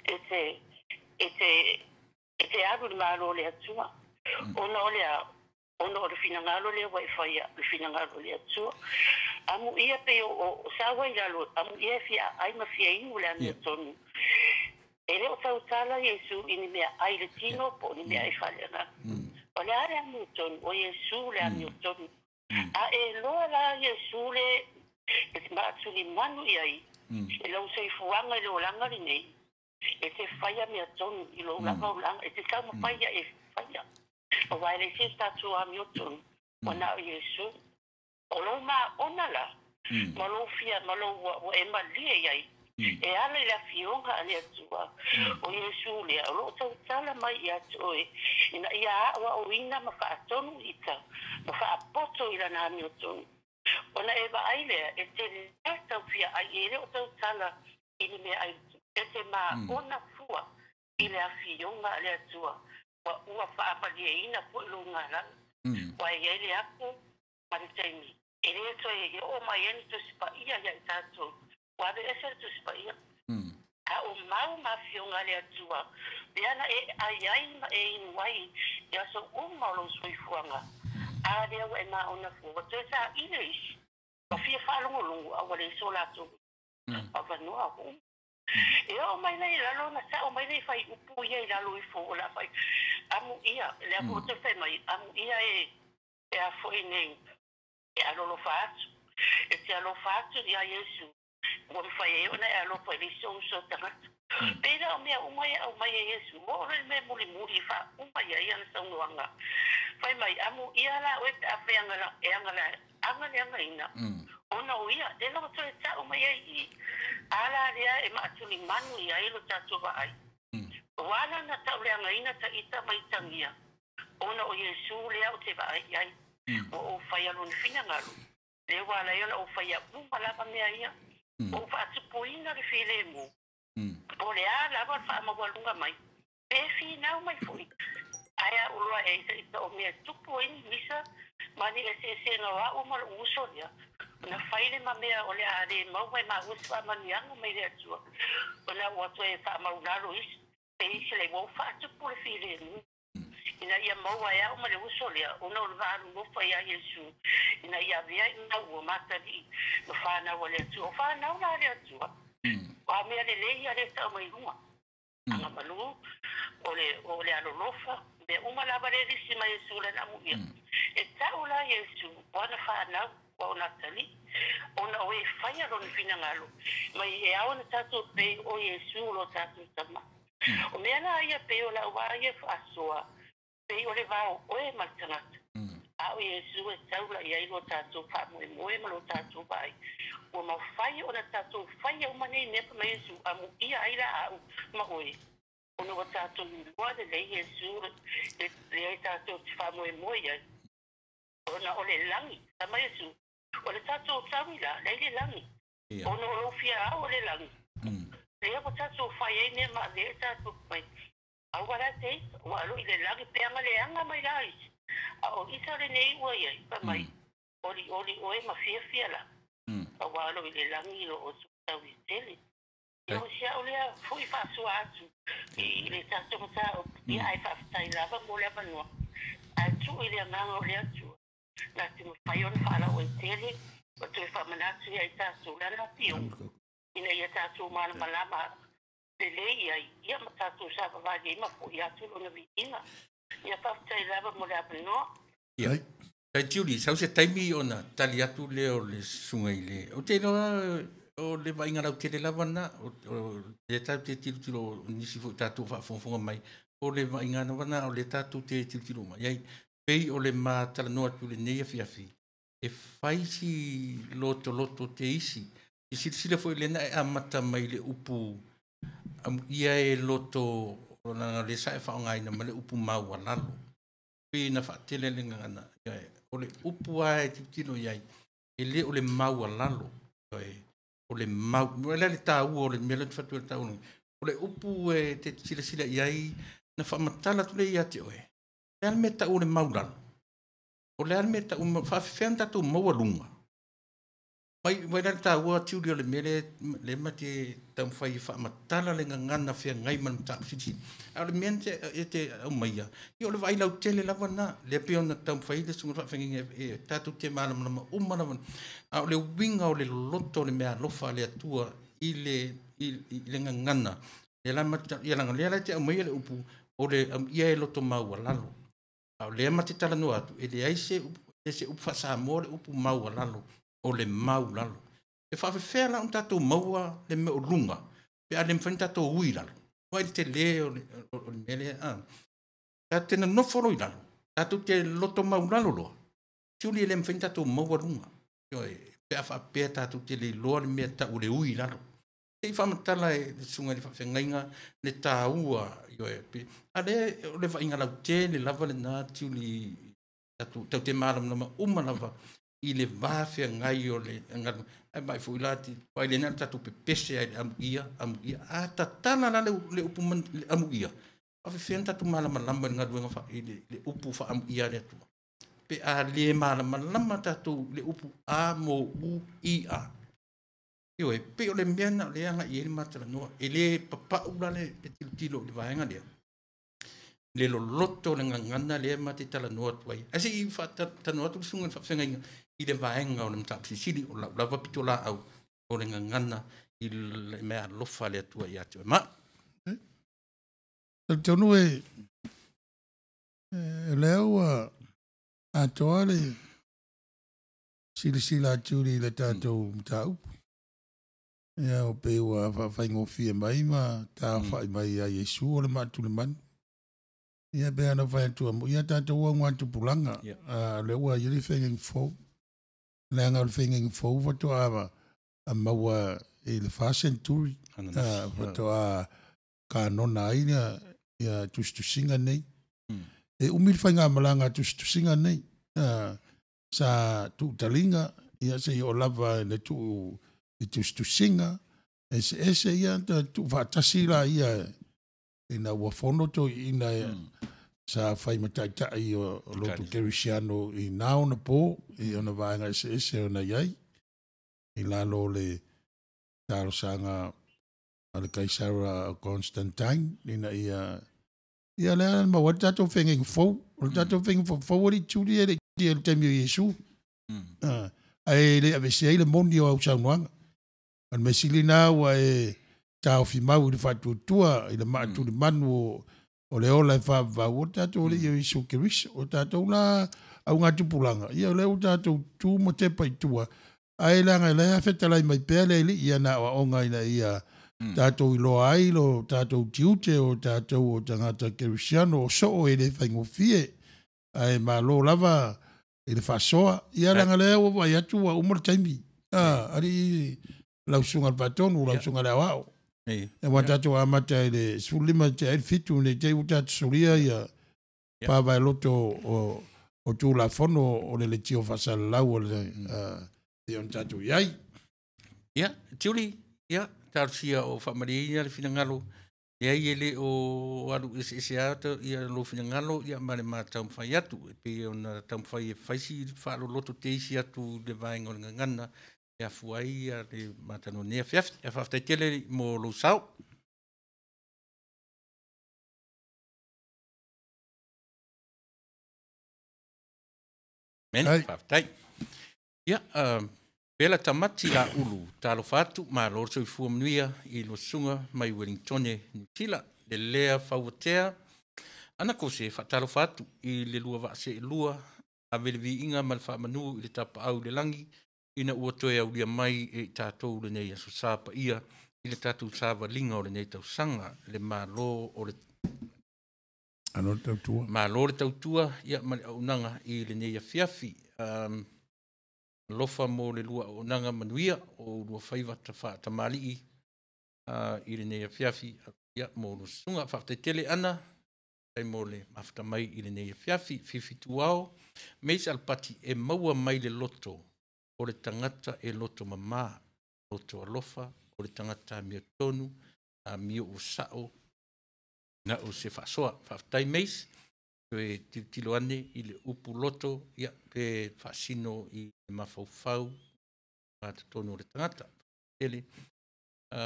e te alu i le malo o le Atua. Ona o lea, ona o le finagalo lea ua e faia, le finagalo o le Atua. Amuia pe o saua i lalo, amuia e fia ai ma fia inu le amiotonu. E le o tautala Iesu i ni mea ai le tino po o ni mea ai faleagaga. O le a le amiotonu, o Iesu le amiotonu. A e loa la Iesu le e maatulimanu i ai, e lau soifuaga i le olaga lenei, e te faia meatonu i lou lava olaga, e te taumafai ia e faia. Aua e le se tatou amiotonu, ua na o Iesu. O lou maona la, ma lou fia, ma lou ua e malie i ai, e ala i le afioga a le Atua. O Iesu lea, o loo tautala mai ia te oe, ina ia aoaoina ma faatonu ita, ma faapoto i lana amiotonu. Ona e vaai lea, e te le taufia ai, e le o tautala i le mea ai, e te maona fua i le afioga a le Atua. Ua faamalieina foi lou galala. Ua e iai le apo ma le taimi. E le toe e oo mai ai ni Tusi Paia ia i tatou. Ua aveese le Tusi Paia. A o mau ma afioga a le Atua, lea na e ai ai ma e inu ai i aso uma o lou soifuaga. A lea ua e maona fua. Ua toe saili le isi. Ua fia faalogologo a ua leai so latou avanoa ua uma. E oo mai lea i lalo na sao mai lea i fuaiupu ia i lalo ifo o le a fai. Amuia, lea foi ua toe fai mai, amuia e a foi nei, e alolofa atu. E te alofa atu ia Iesu, ua mafai ai ona e alofa i le isi ou uso tagata. Pei la o mea uma ia aumai e Iesu, ua oo loa i le mea mulimuli faauma i ai ana saunoaga. Fai mai, amuia la oe pe afai e agaleagaina, ona o ia, lea la ua toe tau mai ai i, a la lea e maatulimanu i ai lo tatou vaai. Ua ala ona tauleagaina ta ita ma itagia, ona o Iesu lea ou te vaai i ai. Ua ou faia lona finagalo, lea ua ala ai ona ou faia uma lava mea ia. Ua ou faatupuina le filemu, po o le a lava le faamaualuga mai, pe finau mai foi. Ae a ou loa e ita ita o mea e tupu ai ni misa ma ni eseesega o au ma lou uso lea, Ona fai le ma mea o le a le maua e maua se faamanuiaga mai le Atua, ona ua toe faamaulalo isi e isi le ua faatupu le filemu. Ina ia maua e au ma le uso lea, ona o le vaalolofa ia Iesu, ina ia avea i maua matalii ma whanau a le Atua. O whanau la le Atua, o a mea lelei ia le tau mai luga. Anga malu, o le alolofa, mea uma lava le lisi mai Iesu le namu ia. E tau la Iesu, o ana whanau, o natali, ona o e whaia lona finagalo, mai e ao na tātou pe o Iesu lo tātou tama. O mea la ia pe o la ua ia whaasoa, pe o le vao oe ma le tangata. A o Iesu e taula i ai lo tātou whaamoemoe ma lo tātou vai. Ua mawhai o na tātou whaia o manei mea pa mai Iesu, a mu ia ai la au ma oe. Ona ua tātou ilua le lei Iesu le ai tātou te whaamoemoe ai. Ona o le langi, ta mai Iesu, o le tātou tauila, lei le langi. Ona o lo fia au o le langi. Lea ua tātou whai ai mea ma lea tātou mai. Aua la te, ua alo i le langi peanga le anga mai la isi. A o isa le nei ua iai, pa mai, oli oli oe ma fia fia la. A ua alo i le langi lo o tau i tele. Ia o sia o lea fui whaasua atu i le tātou mata o ia ai whaaftai lava mo le avanua. Ai tu i le anganga o le atua. Nā te mawhai ona whaala o i tele, o toe whamanatu ia i tātou lana pio. Ina ia tātou mana malama le lei ai, ia ma tātou sa wawali ma po i atu lona viinga. Ia whaaftai lava mo le avanua. Ia. Tai Julie, sau se taimi ona tali atu lea o le susuga i le. O te iloa o le vaaiga lautele lava na, o le tatou te tilotilo nisi foi tatou faafogafoga mai, o le vaaiga lava na o le tatou te tilotilo mai ai. Pei o le matalanoa atu lenei afiafi, e fai si lotoloto te isi. I silasila foi lena e amata mai le upu ia e loto o lana le sa e faaaogaina ma le upu maualalo. Pe na faatele le gagana, o le upu a e tilotilo iai, e le o le maualalo, o le mau, o le tāua o le mea lea fatu le tāua. O le upu e te silasila iai, na faamatala atu le ia te oe. Le a le mea tau o le maulalo. O le a le mea tau, faafefea na tatou maualuga. Mai vai la tāua tiuli o le mea le ma te taumafai e faamatala le gagana feagai ma le mataupu silisili. A o le mea e te aumaia, ia o le vaai lautele lava na, lea pei ona taumafai le susuga faafeagaiga e tatou te malamalama uma lava. A o le uiga o le loloto o le mea alofa a le Atua i le gagana, lea la ia laga lea la e te aumaia le upu o le ia e loto maualalo. A o lea ma te talanoa atu, e leai se upu faasamoa le upu maualalo, o le maulalo. E faafefea la ona tatou maua le mea o luga, pe a le mafai ona tatou ui lalo. Vai le tele o le mea lea. Tatou te nonofo lo i lalo, tatou te loto maulalo loa. Tiuli e le mafai ona tatou maua luga. Pe a faapea tatou te leiloa le mea tau o le ui lalo. Te i faamatala e le susuga i le faafeagaiga le tāua. A lea o le vaaiga lautele lava lena tiuli tau te malamalama uma lava i le va feagai o le ai mai foi la ti pai le na tatou pepese ai le amuia amuia a tatala la le upu le amuia a fe tatou malamalama i le galuega fa i le upu fa amuia le Atua pe a le malamalama tatou le upu a mo u i a ioe pe o le mea na le aga i le matalanoa e le papau la le tilotilo i le vaega lea le loloto le gagana lea ma te talanoa atu ai. Ai se i faatalanoa atu le susuga i le faafeagaiga i le vaega o le mataupu silisili o lau lava pito laau o le gagana i le mea alofa le Atua ia te oe. Ma. Talitonu e lea ua atoa le silasila atu i le tatou mataupu. Ia o pei ua faafaigofie mai ma tafai mai ia Iesu o le maatulemanu. Ia pe ana whai atua mo. Ia tātou ua ngā tupulanga. Le ua i le whainga fou. Le anga o le whainga fou watoa a maua i le 1st century. Watoa ka nona ai ia tusitusinga nei. E umi le whainga malanga tusitusinga nei. Sa tuutalinga ia se i o lava le tuu i tusitusinga. Ese ese ia tu whaatasi la ia ina ua fono to ina sa whai mataitai o lotu Kerisiano i nā ona pō, i ona vaenga ese ese ona iai. i lalo o le talosaga a le Kaisara Constantine ina ia ia lea na maua ai le tatou feagaiga fou. O le tatou feagaiga fou alii Tuli e le i le taimi o Iesu. Ae le aveesea ai le moni o au saunoaga. O le mea sili lena ua e taofi mau i le faatuatua i le maa tulimanu o le ola e faavavau o le tatou Alii o Iesu Keriso. O tatou la augatupulaga, ia o lea ua tatou tu ma tepa i tua, ae leaga o lea e fetalai mai pea le Alii i ana aoaoga ina ia tatou iloa ai lo tatou tiute o tatou o tagata kerisiano o soo e le faigofie. Ae malo lava i le faasoa. Ia leaga lea ua vaai atu ua uma le taimi. Alii lau susuga i le Faatonu, lau susuga i le Aoao. Ua tatou amata i le 15 tea ai le 7 nei te i ua tatou solia ia faavaeloto o Tulafono o le leitio faasalalau o le pei ona tatou i ai. Ia, Julie, ia, talosia o faamalieina le finagalo. Leai e le o alu eseese lava ia lou finagalo ia ma le ma taumafai atu. E pei ona taumafai e fai si faaloloto teisi atu i le vaega o le gagana e afua ai ia le matanoa nei afiafi. Ae faafetai tele mo lou sao. Amen, faafetai. Ia, Pela Tamati Laulu, talofa atu, malo le soifua manuia i lua susuga mai Wellingtone, Niu Sila. Le lea fauatea, ana kose faatalofa atu i le lua vaa seelua, ave le viiga ma le faamanu i le tapaau i le lagi, ina ua toe aulia mai e i tatou lenei aso sa paia i le tatou savaliga o lenei tausaga, le malo o le Malo le tautua. Malo le tautua ia ma le auaunaga i lenei afiafi. Alofa mo le lua auaunaga manuia o lua faiva tamalii i lenei afiafi ia mo lua susuga. Faafetai tele Ana, faafetai mo le mafuta mai i lenei afiafi. Fifi Tuao, Mace Alapati e maua mai le loto o le tagata e loto mama, loto alofa, o le tagata amiotonu, amio ua sao, na o se faasoa. Faafetai Mace, toe tilotilo ane i le upu loto, ia pe faasino i le mafaufau gatotonu o le tagata. Tele.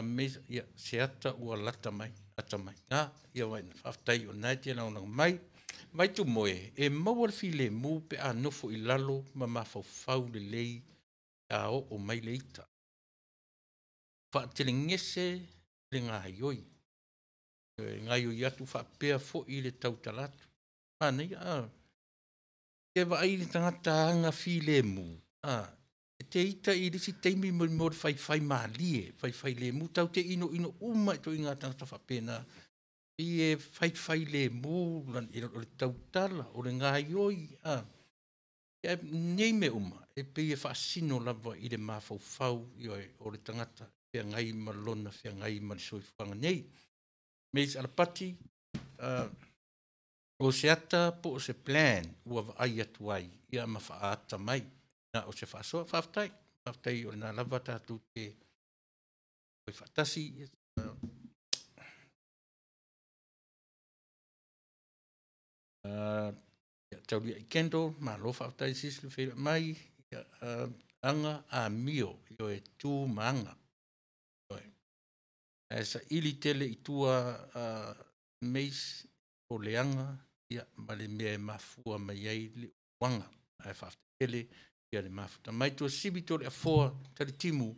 Mace, ia, se ata ua lata mai, ata mai. Ia waina, faafetai o lena e te lagolago mai. Vai tu moe, e maua le filemu pe a nofo i lalo ma mafaufau lelei a oo mai le ita. Faatelegese le gaioi. Gaioi atu faapea foi le tautala atu. Manaia, te vaai le tagata aga filemu, e te ita i le isi taimi mo le faifai malie, faifai lemu, tau te ino ino uma i toiga tagata faapena. I e faifai lemu, o le tautala, o le gaioi, nei mea uma, e pei e faasino lava i le mafaufau o le tagata feagai ma lona feagai ma le soifuaga nei. Mace Alapati, o se ata po o se plan ua vaai atu ai, ia ma faaata mai, na o se faasoa. Faafetai, faafetai o lena lava tatou te faatasi. Taulia i Kendall, malo faafetai sisi le feila mai, aga amio, ioe tu ma aga. Ae saili tele i tua Mace o le aga, ia, ma le mea e mafua mai ai le uaga. Ae faafetai tele ia le mafuta mai. Tua sivi tō le afoa talitimu,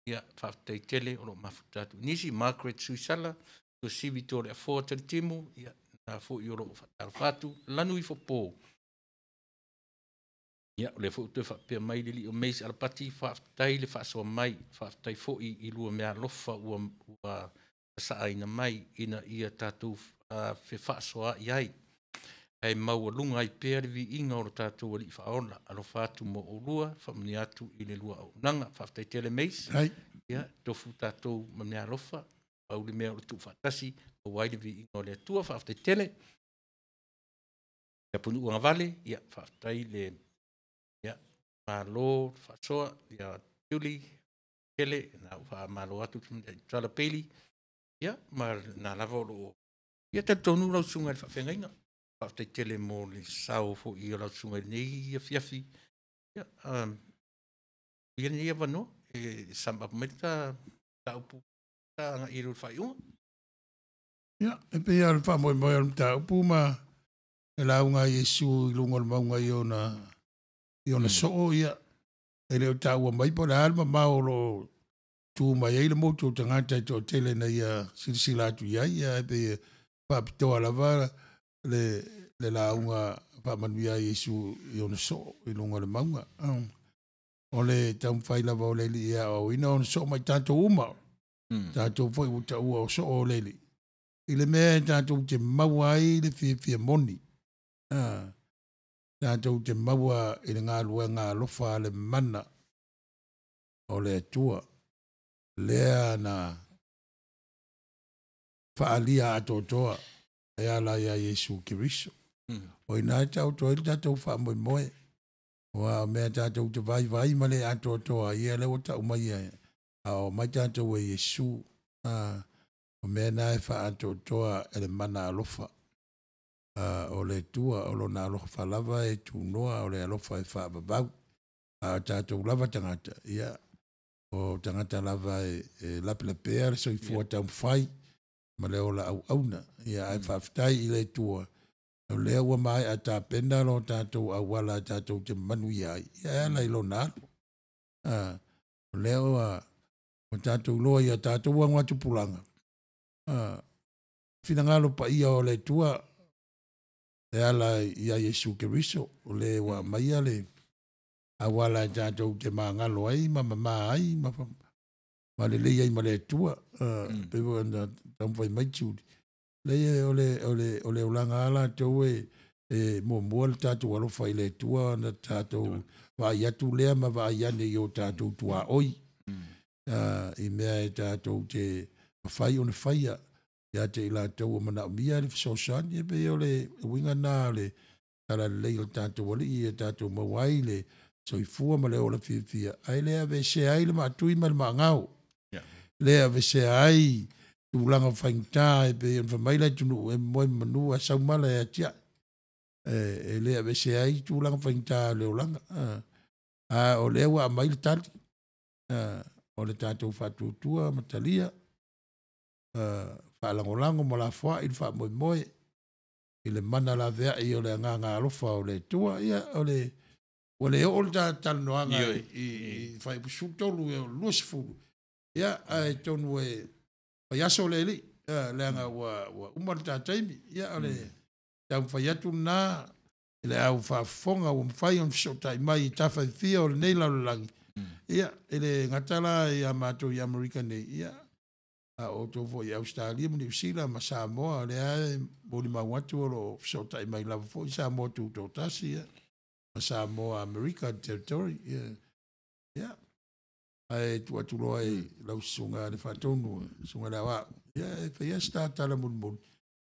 ia, faafetai tele o lo mafuta atu. Nisi, Margaret Suisala, tua sivi tō le afoa talitimu, ia, nā foi o lo faatalofa atu, lanu ifo pō. Ia, o le foi toe faapea mai le lio Mace Alapati, faafetai le faasoa mai, faafetai foi i lua mea alofa ua saaina mai ina ia tatou fefaasoa i ai. Ae maualuga ai pea le viiga o lo tatou alii faaola, alofa atu mo oulua, faamanuia atu i le lua auaunaga. Faafetai tele Mace. Ia, tofu tatou ma mea alofa, pau le mea o le tuufaatasi, maua ai le viiga o le Atua. Faafetai tele. Ia punuua vale, ia, faafetai le ia, malo, faasoa, ia, Julie, tele, na faamalo atu tala peili, ia, ma nā lava o loo, ia talitonu lau susuga i le faafeagaiga. Faafetai tele mo le sao foi o lau susuga i lenei afiafi. Ia, ia lenei avanoa te sum up mai ta mataupu ta agai i le faaiuga. Ia, e pei lava o le faamoemoe o le mataupu ma le lauga a Iesu i luga o le mauga i ona, i ona soo, ia, e le o taua mai po o le a le mamao o lo o tu mai ai le motu o tagata e toatele na ia silasila atu i ai, ia, ae pei e faapitoa lava le, le lauga faamanuia a Iesu i ona soo i luga o le mauga. O le taumafai lava o le Alii e aoaoina ona soo mai tatou uma, tatou foi ua taua o soo o le Alii, i le mea e tatou te maua ai le fiafia moni, tatou te maua i le galuega alofa a le mana o le Atua, lea na faaalia atoatoa e ala ia Iesu Keriso. O ina e taoto ai le tatou faamoemoe, aua o mea tatou te vaivai ma le atoatoa, ia lea ua tau mai e ao mai tatou e Iesu. O mea na e faaatoatoa e le mana alofa o le Atua, o lona alofa lava e tunoa, o le alofa e faavavau. A o tatou lava tagata, ia, o tagata lava e lapelapea le soifua taumafai ma le ola auauna. Ia, ae faafetai i le Atua, o lea ua maea tapena lo tatou auala tatou te manuia ai, ia e ala i lona alu. O lea ua tatou iloa ia tatou augatupulaga, finagalo paia o le Atua e ala ia Iesu Keriso, o le ua aumaia le auala e tatou te magalo ai ma mama ai ma lelei ai ma le Atua. Pei foi ona taumafai mai Julie, leai o le olaga a latou e muamua le tatou alofa i le Atua, ona tatou vaai atu lea ma vaai ane i o tatou tuaoi, i mea e tatou te mafai ona faia ia te i latou o manaomia le fesoasoani. E pei o le uiga na o le tala lelei o le tatou Alii e tatou maua ai le soifua ma le ola fiafia, ae le aveesea ai le maatui ma le maagao, le aveesea ai tulaga faigata e pei ona fai mai le atunuu e moe manu a saumala e atiae. E le aveesea ai tulaga faigata o le olaga. A o lea ua aumai le tali, o le tatou faatuatua ma talia, faalagolago ma lafoai le faamoemoe i le mana laveai o le agaga alofa o le Atua. Ia, o le ua le oo le talanoaga i fuaiupu 13 20, ia, ae tonu e faiaso le Alii, leaga ua uma le ta taimi. Ia, o le taumafai atu lena i le au faafofoga ua mafai ona fesootai mai i tafa e fia o lenei lalolagi. Ia, e le gata la ia matou i Amerika nei, ia, a o outou foi i Ausetalia ma Niu Sila ma Samoa, o lea e molimau atu o lo o fesootai mai lava foi Samoa Tutoatasi, ia, ma Samoa America Territory. Ia, ia. Ae tuu atu loa i lau susuga le faatonu, susuga le aoao, ia, e faia se tala mulimuli,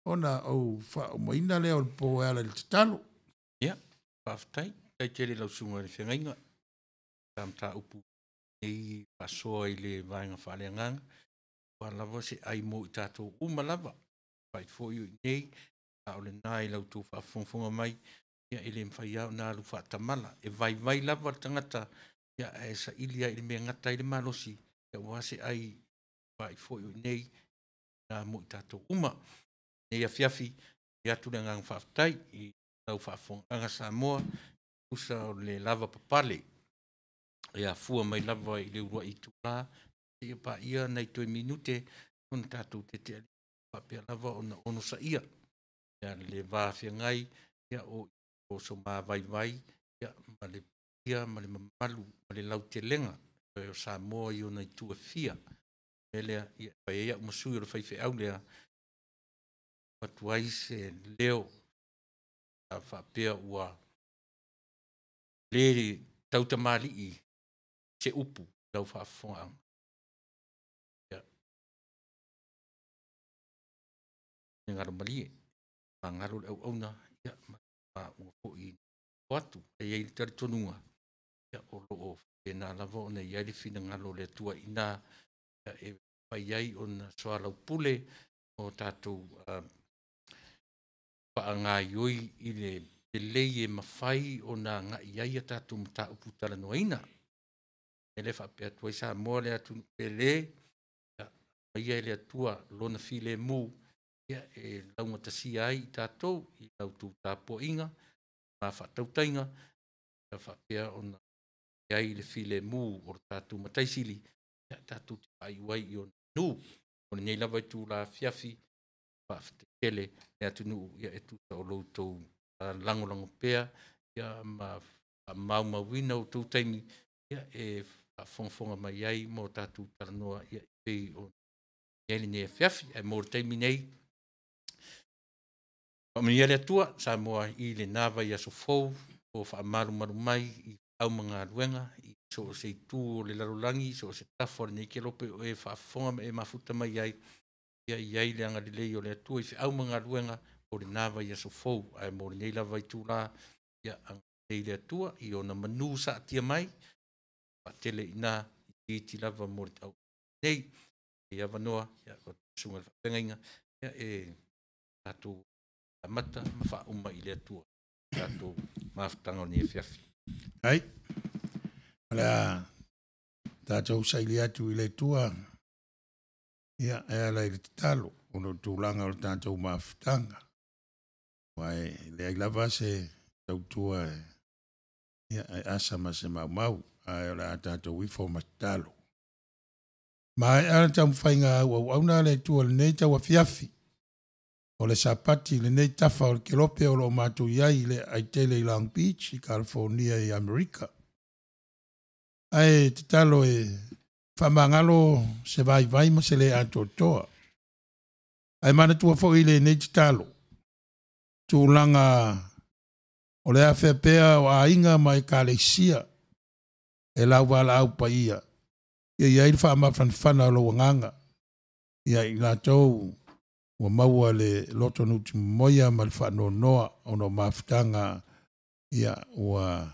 ona ou faaumaina lea o le po e ala i le tatalo. Ia, faafetai. Tai tele lau susuga i le feagaiga. Ta mataupu nei faasoa i le vaega faaleagaga. Ua lava se ai mo i tatou uma lava. Fai foi o i nei, a o lena i lau tou faafogafoga mai, ia e le mafai lava ona alu faatamala. E vaivai lava le tagata, ia ae saili ai i le mea e gata ai le malosi, ia ua se ai fai foi o i nei, na mo i tatou uma. Nei afiafi, i atu le agaga faafetai i lau faafofogaaga Samoa, usa o le lava papale. Ia fua mai lava i le uluai itula, ia paia nai toe minute, ona tatou teteali faapea lava ona onosaia. Ia le va feagai, ia o so mavaivai, ia ma le ia ma le mamalu, ma le lautelega o Samoa i ona itu e fia. E lea, ia fai ai au masui o le faifeau lea, atu ai se leo, a faapea ua le tautamalii se upu lau faafofogaaga. Ia, galo malie, magalo le auauna, ia, ma ua foi o atu. E i ai le talitonuga, ia, o loo faapena lava ona i ai le finagalo o le Atua ina, ia, e fai ai ona soalaupule o tatou faagaioi i le lelei e mafai ona agai ai a tatou mataupu talanoaina. E le faapea atu ai Samoa le atunuu pele, ia aumaia e le Atua lona filemu, ia e laugatasia ai i tatou i la outou tapuaiga ma faatautaiga, ia faapea ona i ai le filemu o le tatou Matai Sili, ia tatou te faaiu ai i ona manu. O lenei lava itula afiafi, faafetai tele le atunuu ia e tusa o lo outou lagolago pea ia ma faamaumauina outou taimi ia e faafogafoga mai ai ma o tatou talanoa ia e pei ona i ai lenei afiafi. Ae mo le taimi nei, faamanuia le Atua Samoa i lena vaiaso fou o faamalumalu mai i feau ma galuega i so o se itu o le lalolagi, so o se tafa o lenei kelope o e faafofoga ma e mafuta mai ai, ia i ai le agalelei o le Atua i feau ma galuega o lena vaiaso fou. Ae mo lenei lava itula, ia agalelei le Atua i ona manu saatia mai, faatele i ina, itiiti lava mo le tau nei. Lenei avanoa, ia lau Susuga i le Faafeagaiga, ia e tatou amata ma faauma i le Atua tatou mafutaga o lenei afiafi. Ai, o le a tatou saili atu i le Atua, ia, e ala i le tatalo, ona o tulaga o le tatou mafutaga. Aua e leai lava se tautua e, ia, e asa ma se maumau, ae o le a tatou ifo ma tatalo. Maea le taumafaiga auauauna a le Atua i lenei tauafiafi o le Sapati i lenei tafa o le kelope o lo o matou i ai i le aitele i Long Beach i California i Amerika. Ae tatalo e faamagalo se vaivai ma se le atoatoa. Ae manatua foi i lenei tatalo, tulaga o le afea pea o aiga ma ekalesia e lauvalaau paia, ia i ai le faamafanafana o lou agaga ia i latou ua maua le loto nutimomoia ma le faanoanoa ona o mafutaga ia ua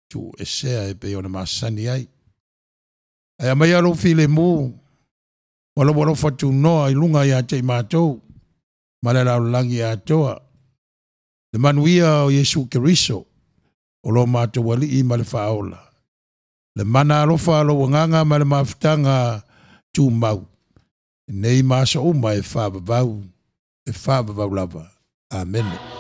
tuuesea e pei ona masani ai. Ae aumaia lou filemu ma lou alofa tunoa i luga ia te i matou ma le lalolagi atoa. Le manuia o Iesu Keriso, o lo matou Alii ma le Faaola, le mana alofa o lou agaga ma le mafutaga tumau, nei ma aso uma e faavavau, e faavavau lava. Amene.